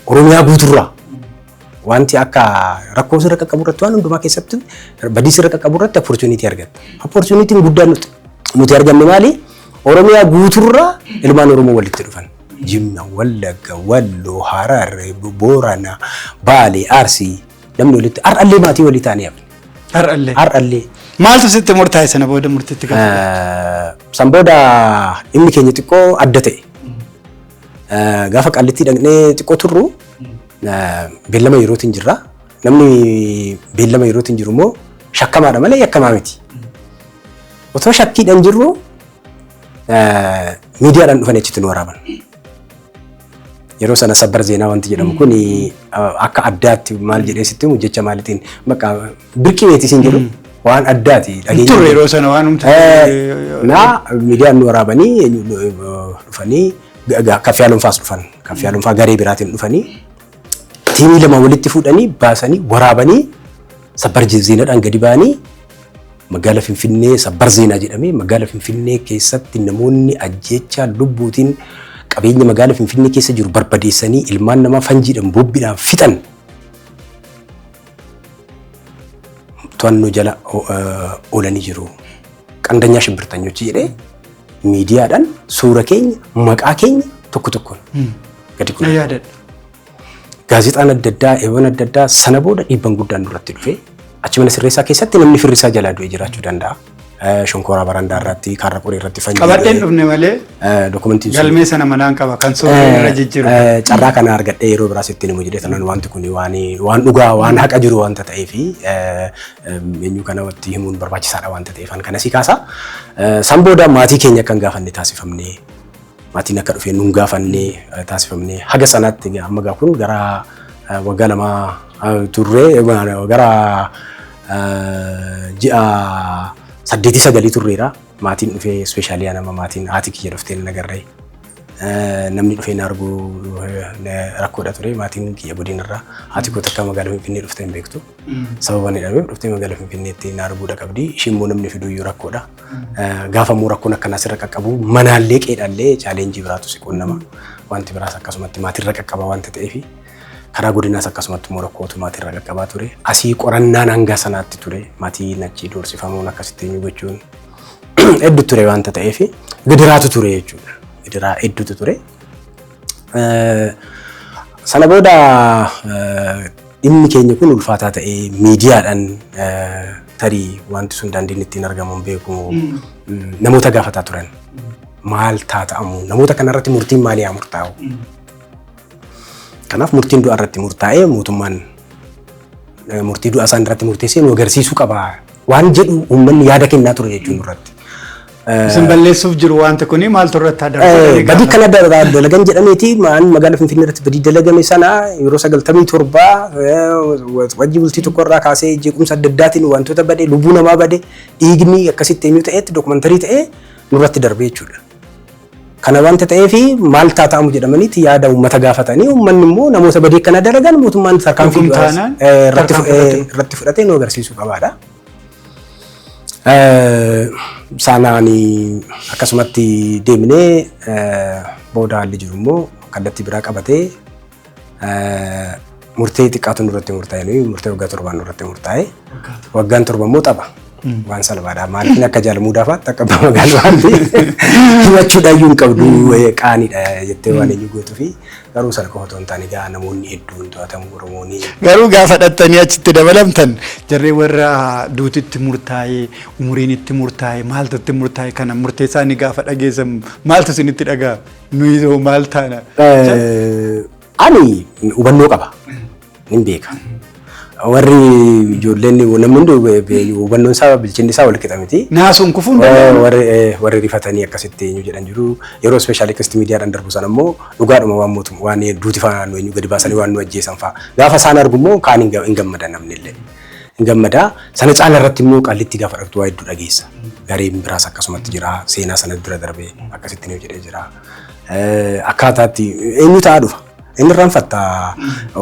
Oromiyaa guuturraa wanti akka rakkoo sirra qaqqabu irratti, waan hundumaa keessatti badii sirra qaqqabu irratti opportunity argatta. Opportunityn guddaan nuti arganne maali? Oromiyaa guuturraa ilmaan Oromoo walitti dhufan. Jimma, Wallagga, Walloo, Harar, Boorana, Baalee, Arsii namni walitti har'allee maatii walii ta'anii hafne. Har'allee. Har'allee. Maaltu sitti murtaa'e sana booda murtiitti gaafa? San booda dhimmi keenya xiqqoo adda ta'e. Gaafa Qaallittii dhaqnee xiqqoo turru beellama yerootiin jirra. Namni beellama yerootiin jiru immoo shakkamaadha malee yakkamaa miti. Otoo shakkiidhaan jirru miidiyaadhaan dhufanii achitti nu waraaban. Yeroo sana sabbar zeenaa wanti jedhamu kun akka addaatti, maal jedhee sitti himu, jecha maaliitiin, bakka birqii meetii siin jedhu, waan addaati. Turre yeroo sana waan humna. Na miidiyaan nu waraabanii dhufanii kaffiyaalonfaas dhufan. Kaffiyaalonfaa garee biraatiin dhufanii tiimii lama walitti fuudhanii baasanii waraabanii sabbar zeenaadhaan gadi ba'anii, magaala Finfinnee sabbar zeenaa jedhamee, magaala Finfinnee keessatti namoonni ajjeechaa lubbuutiin qabeenya magaala Finfinnee keessa jiru barbadeessanii ilmaan namaa fanjiidhaan boobbiidhaan fixan to'annoo jala oolanii jiru. ቀንደኛ ሽብርተኞች jedhee miidiyaadhaan suura keenya, maqaa keenya tokko tokkoon gadi Na godhan. yaadadha. Gaazexaan adda addaa, eewan adda addaa, sana booda dhiibban guddaan nurratti dhufe. Achi mana sirreessaa keessatti namni firrisaa jalaa du'e jiraachuu danda'a. Shonkoraa barandaa irratti, kaarra qoree irratti fanjii. Qabadheen dhufne malee Dokumentiin sun galmee sana manaan qaba kan suurri irra jijjiiru. Carraa kana argadhee yeroo biraas ittiin himu jedhee tanaan, wanti kun waan dhugaa, waan haqa jiru wanta ta'eef, eenyu kana watti himuun barbaachisaadha wanta ta'eef kan kana si kaasa. San booda maatii keenya akka hin gaafanne taasifamne, maatiin akka dhufee nun gaafanne taasifamne. Haga sanaatti amma gaa kun gara waggaa 2 turree, gara ji'a 8 9 turreera. Maatiin dhufee, especially nama maatiin haati kiyya dhuftee na agarree. Namni dhufee na arguu rakkoodha ture. Maatiin kiyya godinarraa, haati koo takka magaalaa Finfinnee dhuftee hin beektu. Sababa inni dhabeef dhuftee magaalaa Finfinneetti na arguudha qabdi. Ishiin immoo namni fiduyyuu rakkoodha. Gaafa immoo rakkoon akkanaa sirra qaqqabu, manaallee qeedhaallee challenge biraatu si qunnama. Wanti biraas akkasumatti maatirra qaqqaba wanta ta'eef, karaa godinaas akkasumatti immoo rakkootu maatirra qaqqabaa ture. Asii qorannaan hanga sanaatti ture. Maatiin achi doorsifamuun akkasitti eenyu gochuun hedduu ture wanta ta'eef, gidiraatu ture jechuudha. Gidiraa hedduutu ture. Sana booda dhimmi keenya kun ulfaataa ta'ee miidiyaadhaan tarii wanti sun daandiin ittiin argamu hin beeku, namoota gaafataa turan. Maal taata'amu, namoota kanarratti murtiin maalii haa murtaa'u? Kanaaf murtiin du'a irratti murtaa'ee mootummaan murtii du'a isaan irratti murteessee nu agarsiisuu qaba waan jedhu uummanni yaada kennaa ture jechuun nurratti. Isin balleessuuf jiru wanti kuni, maaltu irratti haa darbu? Badii kana dalagan jedhameeti maan magaalaa Finfinnee irratti badii dalagame sana yeroo 97 wajji bultii tokko irraa kaasee jeequmsa adda addaatiin wantoota bade, lubbuu namaa bade, dhiigni akkasitti eenyu ta'etti documentary ta'ee nurratti darbe jechuudha. Kana wanta ta'eef maal taata'amu jedhamaniiti yaada uummata gaafatanii, uummanni immoo namoota badii akkana dalagan mootummaan tarkaanfii Dhugum taanaan irratti tarkaanfii irratti fudhatee nu agarsiisuu qabaadha. Sanaan akkasumatti deemnee booda haalli jiru immoo kallattii biraa qabatee murtee xiqqaatu nurratti murtaa'e, nuyi murtee waggaa 7n nurratti murtaa'e. Waggaan 7 immoo tapha. Waan salphaadha. Maaliif akka jaalamuu daafaatti akka abbaa magaalaatti himachuudhaayyuu hin qabdu, qaaniidha jettee waan eenyu gootuu fi, garuu sana qofa otoo hin taane gaa namoonni hedduun to'atamu Oromooni. Garuu gaafa dhattanii achitti dabalamtan, jarree warra duutitti murtaa'ee, umuriin itti murtaa'e, maaltu itti murtaa'e kana murtee isaanii gaafa dhageessan maaltu isinitti dhaga'a? Nuyi hoo maal taana? Ani hubannoo qaba. Nin beeka. Warri ijoolleen namni hundi hubannoon isaa bilchinni isaa wal qixa miti. Naasuun kufuu hin danda'amu. Warri rifatanii akkasitti eenyu jedhan jiru. Yeroo ispeeshaalii akkasitti miidiyaadhaan darbu sana immoo dhugaadhuma waan mootum waan duuti faana nu eenyu gadi baasanii waan nu ajjeesan fa'a. Gaafa isaan argu immoo kaan hin gammada namni illee. Hin gammada. Sana caala irratti immoo qallitti gaafa dhaqxu waa hedduu dhageessa. Gareen biraas akkasumatti jira. Seenaa sana dura darbee akkasitti ni jedhee jira. Akkaataatti eenyu ta'aa dhufa. Inni irraanfatta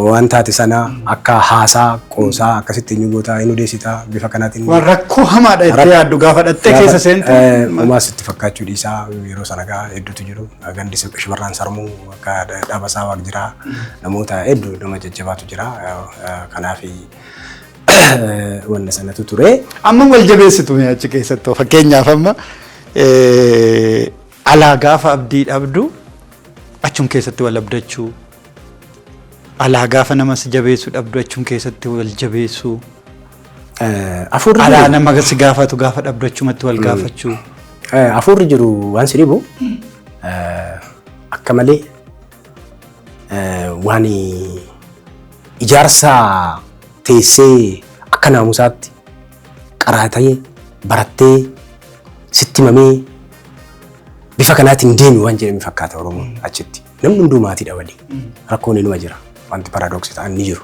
waan taate sana akka haasaa qoosaa akkasitti eenyu gootaa eenyu deessitaa bifa kanaatiin. Waan rakkoo hamaadha itti yaaddu gaafa dhattee keessa seentu. Uumaas itti fakkaachuu dhiisaa yeroo sana gaa hedduutu jiru. Gandi shimarraan sarmuu akka dhaabasaa waaq jira. Namoota hedduu nama jajjabaatu jira. Kanaaf wanna sanatu ture. Amma wal jabeessitu mee achi keessattuu fakkeenyaaf amma alaa gaafa abdii dhabdu achum keessatti wal abdachuu, alaa gaafa nama si jabeessuu dhabdu achum keessatti wal jabeessuu, Afuurri alaa nama si gaafatu gaafa dhabdu achumatti wal gaafachuu. Afuurri jiru waan si dhibu akka malee waan ijaarsa teessee akka naamusaatti qaraatee barattee sitti himamee bifa kanaatiin deemi waan jedhame fakkaata Oromoon achitti. Namni hunduu maatiidha walii. Rakkoon inuma jira. Wanti paraadooksii ta'an ni jiru.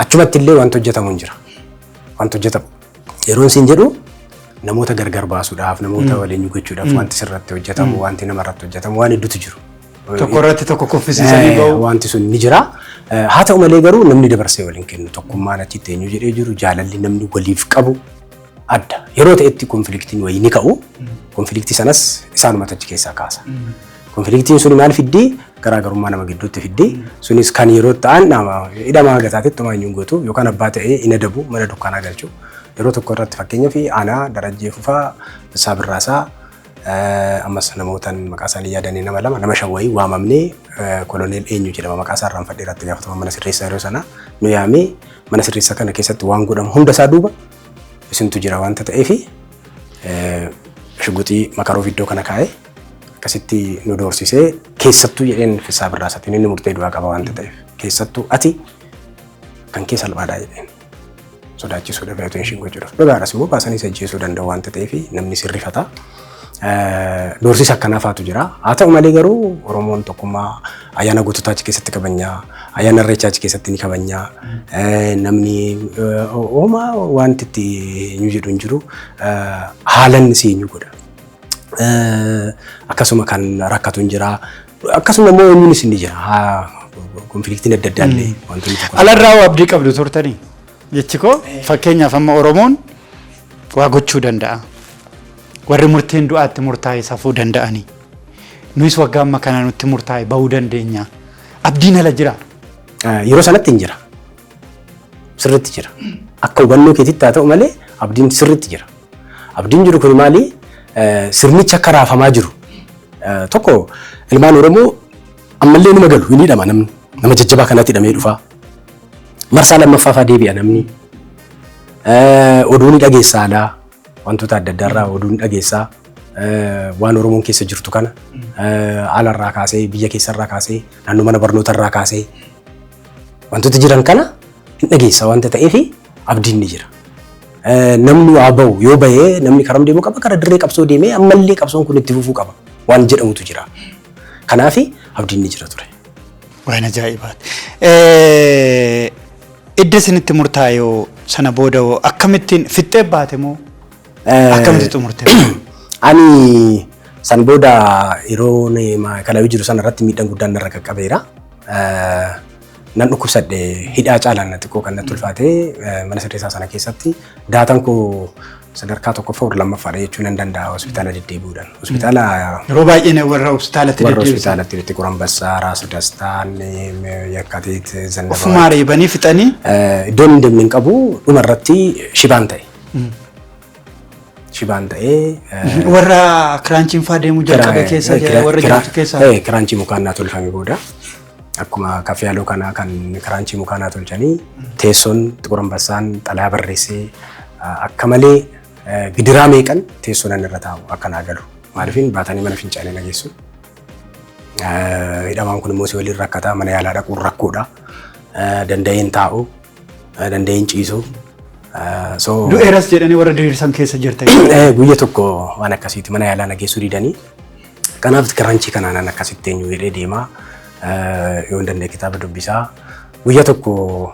Achumatti illee wanti hojjetamu hin jira. Wanti hojjetamu. Yeroon siin jedhu namoota gargar baasuudhaaf, namoota waliin gochuudhaaf wanti sirratti hojjetamu, wanti namarratti hojjetamu waan hedduutu jiru. Tokko irratti tokko kuffisiisanii ba'u. Wanti sun ni jira. Haa ta'u malee garuu namni dabarsee waliin kennu tokkummaan achitti eenyu jedhee jiru jaalalli namni waliif qabu adda. Yeroo ta'etti konfliktiin wayii ni ka'u. Konfliktii sanas isaanumatu achi keessaa kaasa. Konfliktiin sun maal fiddii? Garaagarummaa nama gidduutti fiddii. Sunis kan yeroo ta'an nama hidhamaa gataatitti homaa eenyuun gootu yookaan abbaa ta'ee hin adabu mana dukkanaa galchu. Yeroo tokko irratti fakkeenyaaf aanaa Darajjee Fufaa, Fissaa Birraasaa ammas namootaan maqaa isaanii yaadanii nama lama nama shan wayii waamamnee koloneel eenyu jedhama maqaa isaa irraanfadhee irratti gaafatama mana sirreessaa yeroo sana nu yaamee mana sirreessaa kana keessatti waan godhamu hunda isaa duuba isintu jira wanta ta'eefi shugguxii makaruuf iddoo kana kaa'ee akkasitti nu doorsisee keessattuu jedheen Fissaa Birraasaatiin inni murtee du'aa qaba wanta ta'eef keessattuu ati kan kee salphaadhaa jedheen sodaachisuudhaaf attention gochuudhaaf dhugaadhas immoo baasanii ajjeesuu danda'u wanta ta'eef namni sirrifata. Doorsisa akkanaa faatu jira. Haa ta'u malee garuu Oromoon tokkummaa ayyaana goototaa achi keessatti kabajnaa, ayyaana irreechaa achi keessatti ni kabajnaa. Namni homaa wanti itti eenyu jedhu hin jiru haalan si eenyu godha. Akkasuma kan rakkatu hin jira. Akkasuma immoo eenyuunis ni jira. Konfliktiin adda addaa illee wantoonni tokko. Alarraa waa abdii qabdu turtanii. Jechi koo fakkeenyaaf amma Oromoon waa gochuu danda'a. Warri murteen du'aatti murtaa'e safuu danda'anii. Nuyis waggaa amma kana nutti murtaa'e bahuu dandeenya. Abdiin ala jira. Yeroo sanatti hin jira. Sirriitti jira. Akka hubannoo keetitti haa ta'u malee abdiin sirriitti jira. Abdiin jiru kun maali? Sirnichi akka raafamaa jiru. Tokko ilmaan Oromoo ammallee numa galu hin hidhama namni. Nama jajjabaa kanatti hidhamee dhufa. Marsaa lammaffaa fa'aa deebi'a namni. Oduu ni dhageessaa alaa. Wantoota adda addaarraa oduu ni dhageessaa. Waan Oromoon keessa jirtu kana alarraa kaasee biyya keessarraa kaasee naannoo mana barnootarraa kaasee wantoota jiran kana hin dhageessa wanta ta'eef abdiin ni jira. Namni waa bahu yoo bahee namni karam deemuu qaba kara dirree qabsoo deemee ammallee qabsoon kun itti fufuu qaba waan jedhamutu jira. Kanaaf abdiin ni jira ture. Waan ajaa'ibaati. Idda isinitti murtaa'e yoo sana booda hoo akkamittiin fixxee baate moo akkamitti xumurte? Ani san booda yeroo kalawii jiru sana irratti miidhaan guddaan narra qaqqabeera. Nan dhukkubsadhe hidhaa caalaan na xiqqoo kan natti ulfaate mana sirreessaa sana keessatti daataan koo sadarkaa tokkoffaa warra lammaffaadha jechuu nan danda'a hospitaala deddeebi'uudhaan. Hospitaala Yeroo baay'ee warra hospitaalatti warra deddeebisan. hospitaalatti itti Quranbassaa, Raas Dastaan, Yakkaatiit, Zannabaa. Ofumaa reebanii fixanii Iddoon hin deemne hin qabu dhuma irratti shibaan ta'e. Shibaan ta'ee warra kiraanchiin faa deemuu jalqabe keessa warra jirtu keessa. Kiraanchii mukaan naa tolfame booda akkuma kaffiyaaloo kanaa kan kiraanchii mukaan naa tolchanii teessoon Xiqur Anbassaan xalayaa barreessee akka malee gidiraa meeqan teessoo nan irra taa'u akka naa galu. Maaliifin baatanii mana fincaanii na geessu. Hidhamaan kun immoo si waliin rakkataa, mana yaalaa dhaquun rakkoodha. Danda'een taa'u, danda'een ciisu. So Du'eeras jedhanii warra diriirsan keessa jirta. Guyya tokko waan akkasiiti mana yaalaa na geessuu didanii. Kanaaf kiranchii kanaan akkasitti eenyu jedhee deemaa, yoo hin danda'e kitaaba dubbisaa. Guyya tokko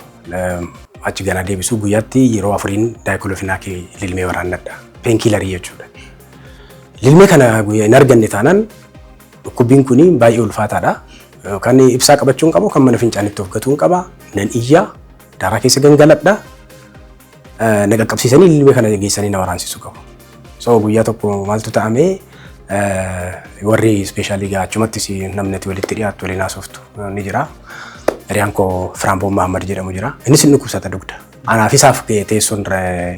achi ganaa deebisuu guyyaatti yeroo 4 diclofenac lilmee waraannadha. Painkiller jechuudha. Lilmee kana guyyaa hin arganne taanaan dhukkubbiin kun baay'ee ulfaataadha. Kan ibsaa qabachuu hin qabu, kan mana fincaanitti of gatuu hin qaba. Nan iyyaa, daaraa keessa gangaladha. Na qaqqabsiisanii lilmee kana geessanii na waraansisuu qabu. So guyyaa tokko maaltu ta'amee, warri special gaa achumattis namni ati walitti dhiyaattu waliin haasoftu ni jira. Hiriyaan koo Firaamboon Mahammad jedhamu jira. Innis inni dhukkubsata dugda. Anaaf isaaf teessoon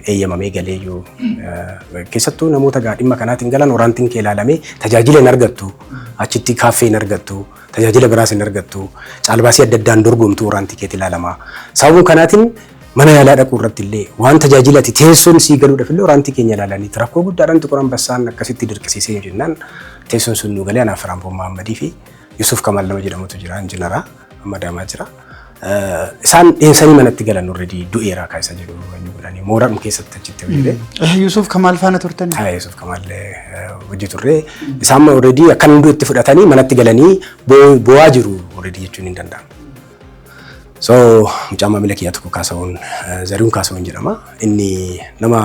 eeyyamamee galee iyyuu, keessattuu namoota gaa dhimma kanaatiin galan oraantiin kee ilaalamee tajaajila hin argattu. Achitti kaaffee hin argattu. Tajaajila biraas hin argattu. Caalbaasii adda addaan dorgomtu, oraantii keetti ilaalama. Sababuma kanaatiin mana yaalaa dhaquu irratti illee waan tajaajila ati teessoon sii galuudhaaf illee oraantii keenya ilaalanii rakkoo guddaadhaan Xiqur Anbassaan akkasitti dirqisiisee jennaan teessoon sun nu galee, anaaf Firaamboon Mahammadii fi Yusuf Kamal nama jedhamutu jira, injinaraa amma Adaamaa jira. Isaan dheensanii manatti galan, already du'eera kan isa jedhu eenyu godhanii mooraadhuma keessatti achitti hojjete. Yusuf Kamaal faana turtanii? Haa, Yusuf Kamaal hojii turre. Isaan already akkan du'etti fudhatanii manatti galanii bo'aa jiru already jechuun hin danda'amu. So mucaan maamila kiyya tokko Kaasa'uun, Zarihuun Kaasa'uun jedhama. Inni nama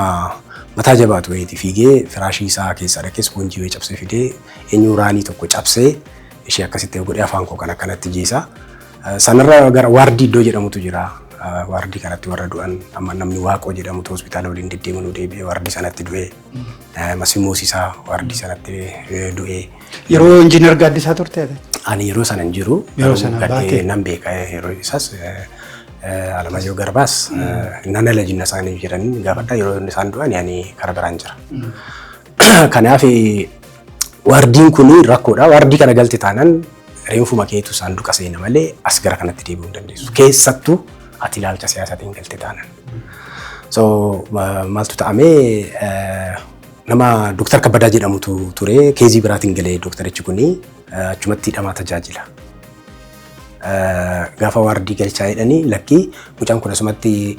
mataa jabaatu wayiiti, fiigee firaashii isaa keessaa dhaqee ispoonjii wayii cabsee fidee, eenyu raanii tokko cabsee ishee akkasitti godhee afaan koo kan akkanatti jiisa. Sanarra gara waardii iddoo jedhamutu jira. Waardii kanatti warra du'an, amma namni Waaqoo jedhamutu hospitaala waliin deddeemanuu deebi'ee waardii sanatti du'e. Masimoo Siisaa waardii sanatti du'e. Yeroo injiinar Gaaddisaa turte? Ani yeroo sana hin jiru. Yeroo sana baate. Nan beeka, yeroo isaas Alamaayyoo Garbaas nan alajinna isaanii jedhanii gaafadha, yeroo isaan du'an ani karaa biraan jira. Kanaaf waardiin kun rakkoodha. Waardii kana galte taanaan reenfuma keetu saanduqa seena malee as gara kanatti deebi'uu hin dandeessu. Keessattuu ati ilaalcha siyaasaatiin galte taanaan. So maaltu ta'amee, nama Dooktar Kabbadaa jedhamutu ture, case biraatiin galee dooktarichi kuni achumatti hidhamaa tajaajila. Gaafa waardii galchaa jedhanii, lakkii, mucaan kun asumatti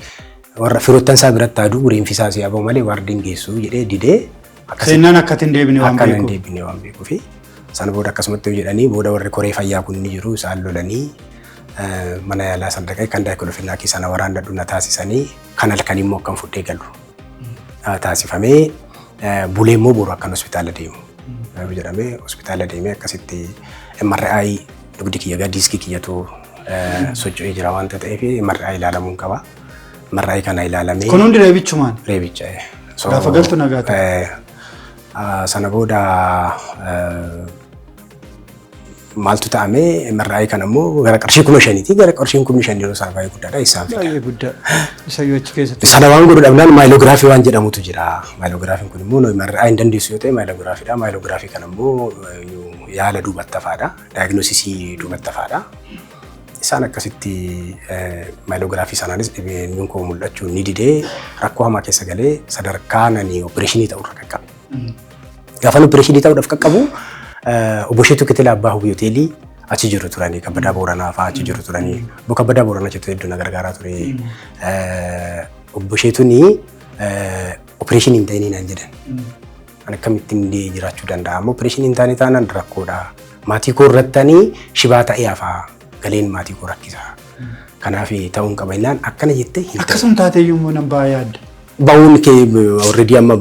warra firoottan isaa biratti haaduu, reenfi isaa si aboo malee waardiin geessu jedhee didee. Seenaan akka hin deebine waan Akka hin beekuuf. deebine waan beekuufi. Sana booda akkasumatti jedhanii, booda warri koree fayyaa kun ni jiru, isaan lolanii mana yaalaa sana dhaqee kan diclofenac sana waraannadhu na taasisanii, kan halkan immoo akkan fudhee galu taasifamee, bulee immoo boru akkan hospitaala deemu jedhamee hospitaala deemee akkasitti MRI, dugdi kiyya gaa diiskii kiyyatu socho'ee jira waanta ta'eef MRI ilaalamuun qaba. MRI kana ilaalamee. Kun hundi reebichumaan. Reebicha. So, Gaafa galtu nagaa ta'e. Sana booda maaltu ta'ame, MRI kana immoo gara qarshii 5,000ti. Gara qarshiin 5,000 yeroo isaa baay'ee guddaadha. Isaan fida. Baay'ee guddaa. Isa yoo achi keessatti. Sana waan godhu dhabnaan myelography waan jedhamutu jira. Myelographyn kun immoo MRI hin dandeessu yoo ta'e myelographydha. Myelography kana immoo yaala duubatti hafaadha. Diagnosis duubatti hafaadha. Isaan akkasitti myelography sanaanis dhibeen koo mul'achuu ni didee, rakkoo hamaa keessa galee sadarkaa nani operation ta'urra qaqqabe. Gaafa operation ta'uudhaaf qaqqabu obbo Isheetuu Kitilaa Abbaa Hubii Hoteelii achi jiru turanii, Kabbadaa Booranaa fa'aa achi jiru turanii. Obbo Kabbadaa Booranaa achitti hedduu na gargaaraa ture. Obbo Isheetuun operation hin ta'inii naan jedhan. Ani akkamittiin jiraachuu danda'a? Amma operation hin taane taanaan rakkoodha. Maatii koo irrattanii shibaa ta'ee hafaa, galeen maatii koo rakkisa. Kanaaf ta'uun qaba jennaan akkana jettee hin ta'u. Akkasuma taatee iyyuu nan ba'aa yaadda. Ba'uun kee already amma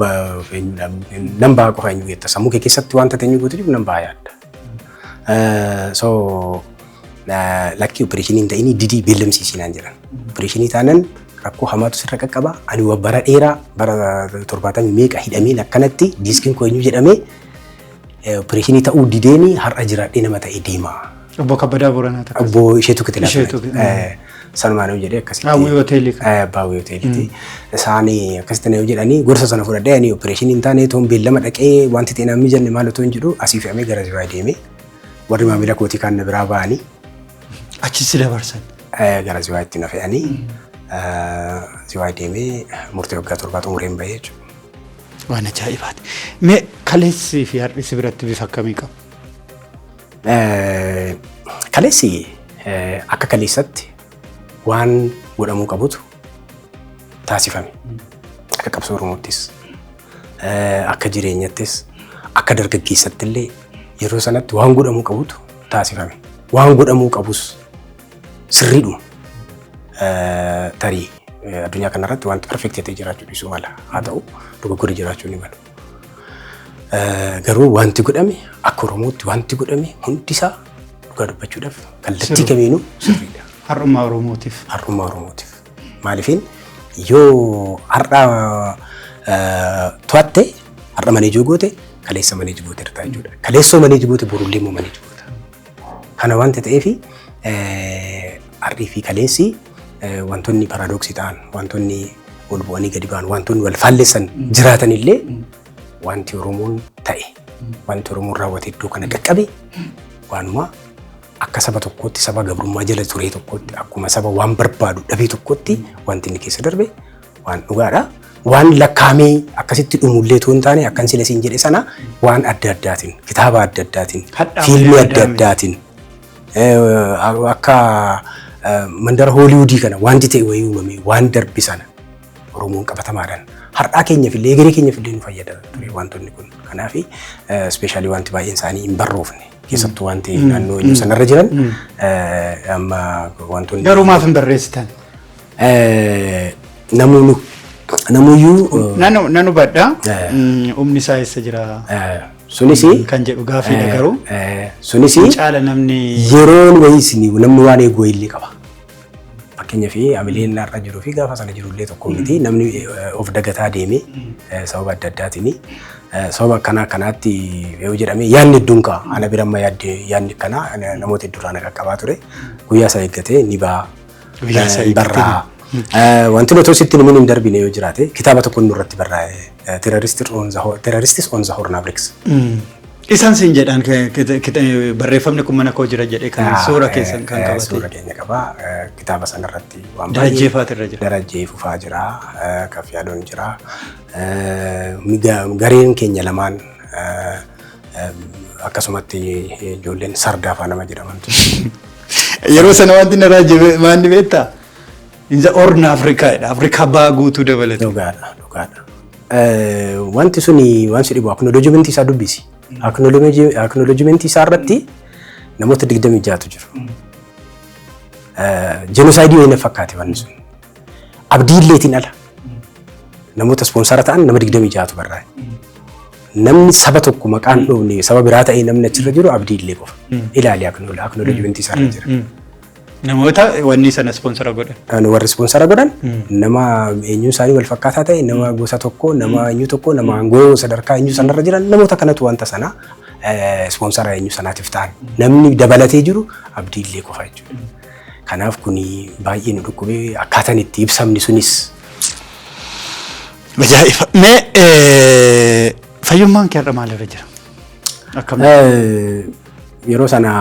nan ba'a qofa eenyu jetta, sammuu kee keessatti wanta ta'e eenyu gootu jiru nan ba'a yaadda. So lakkii, operation hin ta'inii didii beellamsiisii naan jedhan. Operation taanan rakkoo hamaatu sirra qaqqaba. Ani bara dheeraa bara 70 meeqa hidhameen akkanatti diiskiin koo eenyu jedhamee operation ta'uu dideeni har'a jiraadhee nama ta'e deema. Obbo Kabbadaa Booranaa takka. Obbo Isheetu Kitilaa. Isheetu Kitilaa. Sanumaan yoo jedhee akkasitti. Hawwii hoteelii kan. Abbaa hoteeliiti. Isaan akkasitti yoo jedhanii gorsa sana fudhadhee ani operation hin taane toon beellama dhaqee wanti ta'e namni jenne maal otoo hin jedhu asii fe'amee gara Ziwaa deeme. Warri maamila kootii kaan na biraa ba'anii Achitti dabarsan. Gara Ziwaayitti na fe'anii Ziwaay deemee murtee waggaa 7 xumureen bahee jechuudha. Waan ajaa'ibaati. Mee kaleessii fi har'i si biratti bifa akkamii qabu? Kaleessi akka kaleessatti waan godhamuu qabutu taasifame. Akka qabsoo Oromoottis, akka jireenyattis, akka dargaggeessatti illee yeroo sanatti waan godhamuu qabutu taasifame. Waan godhamuu qabus sirriidhuma. Tarii addunyaa kanarratti wanti perfect ta'e jiraachuu dhiisuu mala. Haa ta'u, dogoggorri jiraachuu ni malu. Garuu wanti godhame, akka Oromootti wanti godhame hundisaa, dhugaa dubbachuudhaaf, kallattii kamiinuu sirriidha. Har'ummaa Oromootiif. Har'ummaa Oromootiif. Maaliifin yoo har'a to'atte, har'a manage goote, kaleessa manage goote irraa jechuudha. Kaleessoo manage goote, borullee immoo manage goota. Kana wanta ta'eef, har'ii fi kaleessi wantoonni paradox ta'an, wantoonni ol bu'anii gadi ba'an, wantoonni wal faallessan jiraatan illee, wanti Oromoon ta'e, wanti Oromoon raawwate iddoo kana qaqqabe, waanuma akka saba tokkootti, saba gabrummaa jala ture tokkootti, akkuma saba waan barbaadu dhabee tokkootti wanti inni keessa darbe waan dhugaadha. Waan lakkaamee akkasitti dhumullee otoo hin taane, akkan sila siin jedhe sana, waan adda addaatiin, kitaaba adda addaatiin, Hadhaa fiilmii adda adda addaatiin, akka mandara Hooliwudii kana wanti ta'e wayii uumame, waan darbe sana Oromoon qabatamaadhaan har'aa keenyaaf illee, egeree keenyaaf illee nu fayyada ture wantoonni kun. Kanaaf especially wanti baay'een isaanii hin barroofne, keessattuu wanti naannoo eenyu sanarra jiran amma wantoonni. Garuu maaf hin barreessitan? Namoonni namuyyuu Nan hubadha. Humni isaa eessa jira sunis kan jedhu gaafiidha garuu. Sunis Caala namni yeroon wayii isin namni waan eegu wayiillee qaba. Fakkeenyaaf, amileen har'a jiruu fi gaafa sana jirullee tokko miti. Namni of dagataa deeme sababa adda addaatiin, sababa akkanaa akkanaatti yoo jedhame, yaadni hedduun ka'a. Ana bira amma yaadni akkanaa namoota hedduurraa na qaqqabaa ture. Guyyaa isaa eeggatee ni ba'a. Guyyaa isaa eeggatee. Barraa. Wanti nuti sitti himin hin darbine yoo jiraate, kitaaba tokko inni irratti barraa'e, Terrorists on the Horn Africa. Isaan siin jedhan, barreeffamni kun mana koo jira jedhee kan suura keessan kan qabate. Suura keenya qaba. Kitaaba sanarratti waan Darajjee faatu irra jira. Darajjee Fufaa jira. Kaffiyaadoon jira. Gareen keenya lamaan, akkasumatti ijoolleen Sardaa faa nama jedhamantu. Yeroo sana wanti na raajee maanni beektaa? Inza Horn Afrikaadha. Afrikaa baha guutuu dabalate. Dhugaadha, dhugaadha. Wanti suni waan si dhibu, acknowledgement isaa dubbisi. Acknowledgement isaa irratti namoota 26tu jiru. Genocide wayii na fakkaate wanni sun. Abdiilleetiin ala namoota sponsor ta'an nama 26tu barraa'e. Namni saba tokko maqaan dhoofne, saba biraa ta'ee namni achirra jiru Abdiillee qofa. Ilaali, acknowledgement isaa irra jira. Namoota wanni sana sponsor godhan. Warri sponsor godhan nama eenyuun isaanii wal fakkaataa ta'e, nama gosa tokko, nama eenyu tokko, nama aangoo sadarkaa eenyu sanarra jiran, namoota kanatu wanta sana sponsor eenyu sanaatiif ta'an. Namni dabalatee jiru Abdiillee qofa jechuudha. Kanaaf kuni baay'ee nu dhukkubee, akkaataan itti ibsamni sunis. Ajaa'iba. Mee fayyummaan kee har'a maalirra jira? Akkam? Yeroo sana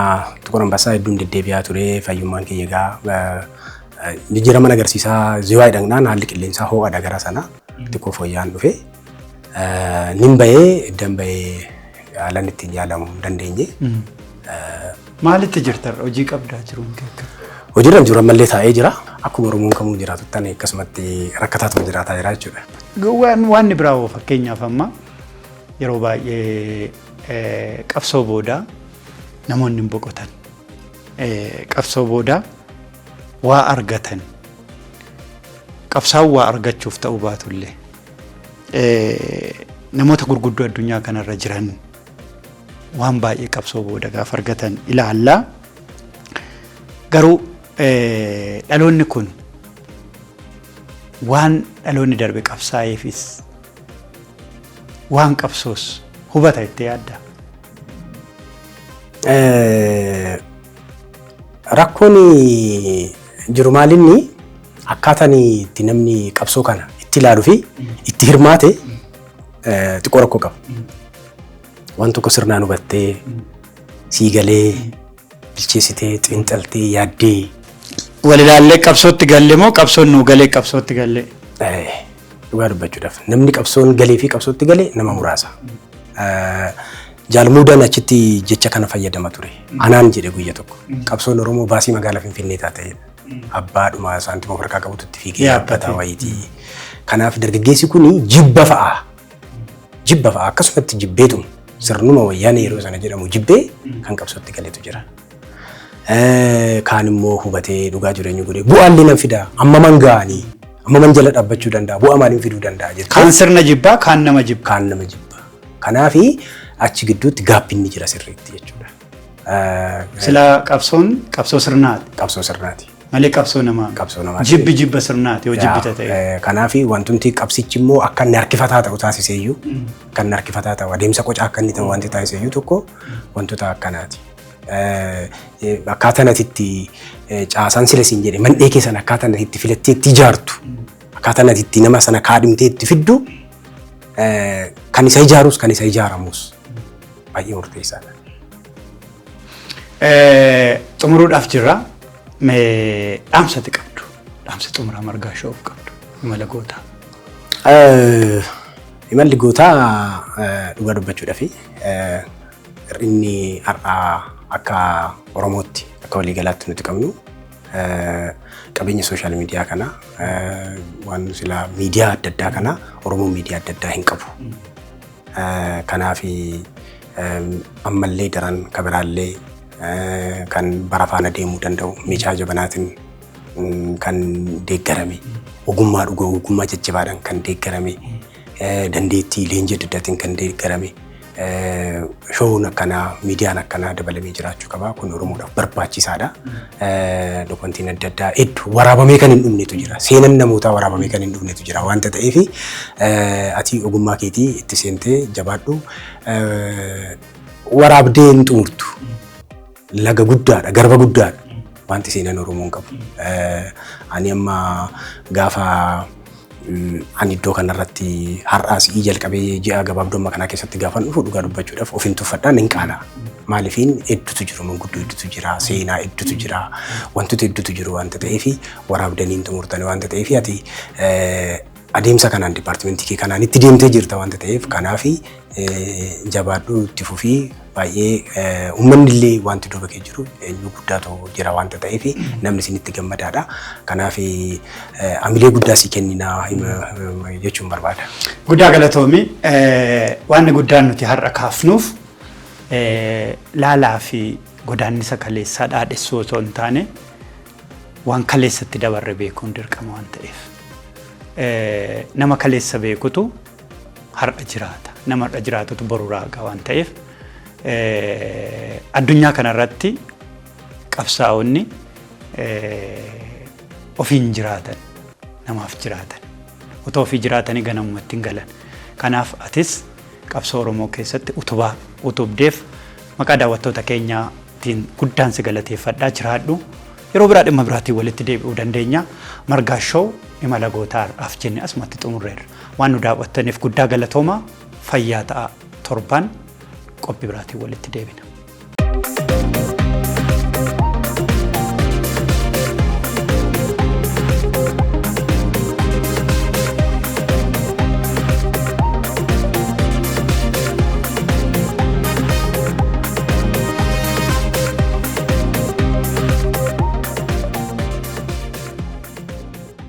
Tuqur Ambassaa hedduun deddeebi'aa ture. Fayyummaan kiyya egaa jijjiirama agarsiisaa. Ziwaay dhaqnaan haalli qilleensaa ho'aadha gara sana, xiqqoo fooyya'aan dhufe. Nin bahee, iddan bahee haalaan ittiin yaalamuu hin dandeenye. Maalitti jirta? Hojii qabdaa, jiruun kee akkam? Hojiirra hin jiru, ammallee taa'ee jira. Akkuma Oromoon kamuu jiraatu ani akkasumatti rakkataatuma jiraataa jira jechuudha. Waan biraa hoo, fakkeenyaaf amma yeroo baay'ee qabsoo booda namoonni hin boqotan. Qabsoo booda waa argatan. Qabsaa'uu waa argachuuf ta'uu baatullee, namoota gurguddoo addunyaa kanarra jiran waan baay'ee qabsoo booda gaafa argatan ilaalla. Garuu dhaloonni kun waan dhaloonni darbe qabsaa'eefis, waan qabsoos hubata itti yaadda? Rakkoon jiru maalinni, akkaataan itti namni qabsoo kana itti ilaaluu fi itti hirmaate xiqqoo rakkoo qaba. Waan tokko sirnaan hubattee, sii galee, bilcheessitee, xiinxaltee, yaaddee. Wal ilaallee qabsootti galle moo qabsoon nuu galee qabsootti galle? Dhugaa dubbachuudhaaf, namni qabsoon galee fi qabsootti galee nama muraasa. Jaalmuudaan achitti jecha kana fayyadama ture. Anaan jedhe guyya tokko. Qabsoon Oromoo baasii magaalaa Finfinnee taatee abbaadhuma saantima of harkaa qabutu itti fiigee Yaabbate. yaabbataa wayitii. Kanaaf dargaggeessi kun jibba fa'a. Jibba fa'a akkasumatti jibbeetuma sirnuma wayyaanee yeroo sana jedhamu jibbee kan qabsootti galeetu jira. Kaan immoo hubatee dhugaa jireenya godhee bu'aallee nan fidaa amma man ga'anii amma man jala dhaabbachuu danda'a bu'aa maaliin fiduu danda'a jettee Kaan sirna jibbaa, kaan nama jibba. Kaan nama jibba. Kanaafi achi gidduutti gaappiin jira sirriitti jechuudha. Sila qabsoon qabsoo sirnaati Qabsoo sirnaati. malee qabsoo namaa miti. Qabsoo namaati. Jibbi jibba sirnaati yoo jibbita ta'e. Kanaafi wantumti qabsichi immoo akka inni harkifataa ta'u taasiseeyyuu, akka inni harkifataa ta'u, adeemsa qocaa akka inni ta'u wanti taasiseeyyuu tokko wantoota akkanaati. Akkaataan ati itti caasaan sila siin jedhe mandhee keessan akkaataan ati itti filattee itti ijaartu, akkaataan ati itti nama sana kaadhimtee itti fiddu, kan isa ijaarus kan isa ijaaramus baay'ee murteessaadha. Xumuruudhaaf jirra. Mee dhaamsati qabdu? Dhaamsa xumuraa Margaa Showuf qabdu. Imala gootaa. Imalli gootaa, dhugaa dubbachuudhaaf, inni har'aa akka Oromootti akka waliigalaatti nuti qabnu qabeenya social media kana, waan silaa miidiyaa adda addaa kana, Oromoon miidiyaa adda addaa hin qabu. Kanaaf ammallee daran kabiraallee kan bara faana deemuu danda'u, meeshaa jabanaatiin kan deeggarame, ogummaa dhugaa ogummaa jajjabaadhaan kan deeggarame, dandeettii leenjii adda addaatiin kan deeggarame, showun akkanaa, miidiyaan akkanaa dabalamee jiraachuu qaba. Kun Oromoodhaaf barbaachisaadha. Dokumentiin adda addaa hedduu waraabamee kan hin dhumnetu jira. Seenan namootaa waraabamee kan hin dhumnetu jira waanta ta'eef, ati ogummaa keetii itti seentee jabaadhu. Waraabdee hin xumurtu. Laga guddaadha, garba guddaadha wanti seenan Oromoon qabu. Ani amma gaafa ani iddoo kanarratti har'aa si'ii jalqabee ji'a gabaabduu amma kanaa keessatti gaafa dhufu, dhugaa dubbachuudhaaf of hin tuffadhaan, hin qaala. Maaliifiin hedduutu jiru, manguddoo hedduutu jira, seenaa hedduutu jira, wantoota hedduutu jiru waanta ta'eef, waraabdanii hin xumurtani waanta ta'eef, ati adeemsa kanaan dipaartimentii kee kanaan itti deemtee jirta waanta ta'eef, kanaaf jabaadhu, itti fufii. Baay'ee uummanni illee wanti duuba kee jiru eenyu guddaatu jira waanta ta'eef, namni isinitti gammadaadha. Kanaaf amilee guddaa sii kenninaa jechuun barbaada. Guddaa galatoomi. Waan guddaan nuti har'a kaafnuuf laalaa fi godaannisa kaleessaa dhaadhessuu osoo hin taane, waan kaleessatti dabarre beekuun dirqama waan ta'eef. Nama kaleessa beekutu har'a jiraata. Nama har'a jiraatutu boru raaga waan ta'eef, addunyaa kanarratti qabsaa'onni ofiin jiraatan namaaf jiraatan. Otoo ofii jiraatanii ganamumatti hin galan. Kanaaf atis qabsoo Oromoo keessatti utubaa utubdeef maqaa daawwattoota keenyaatiin guddaan si galateeffadhaa, jiraadhu. Yeroo biraa dhimma biraatiin walitti deebi'uu dandeenya. Margaa Show imala gootaa har'aaf jenne asumatti xumurreerra. Waan nu daawwattaniif guddaa galatooma, fayyaa ta'a, torban qophii biraatiin walitti deebina.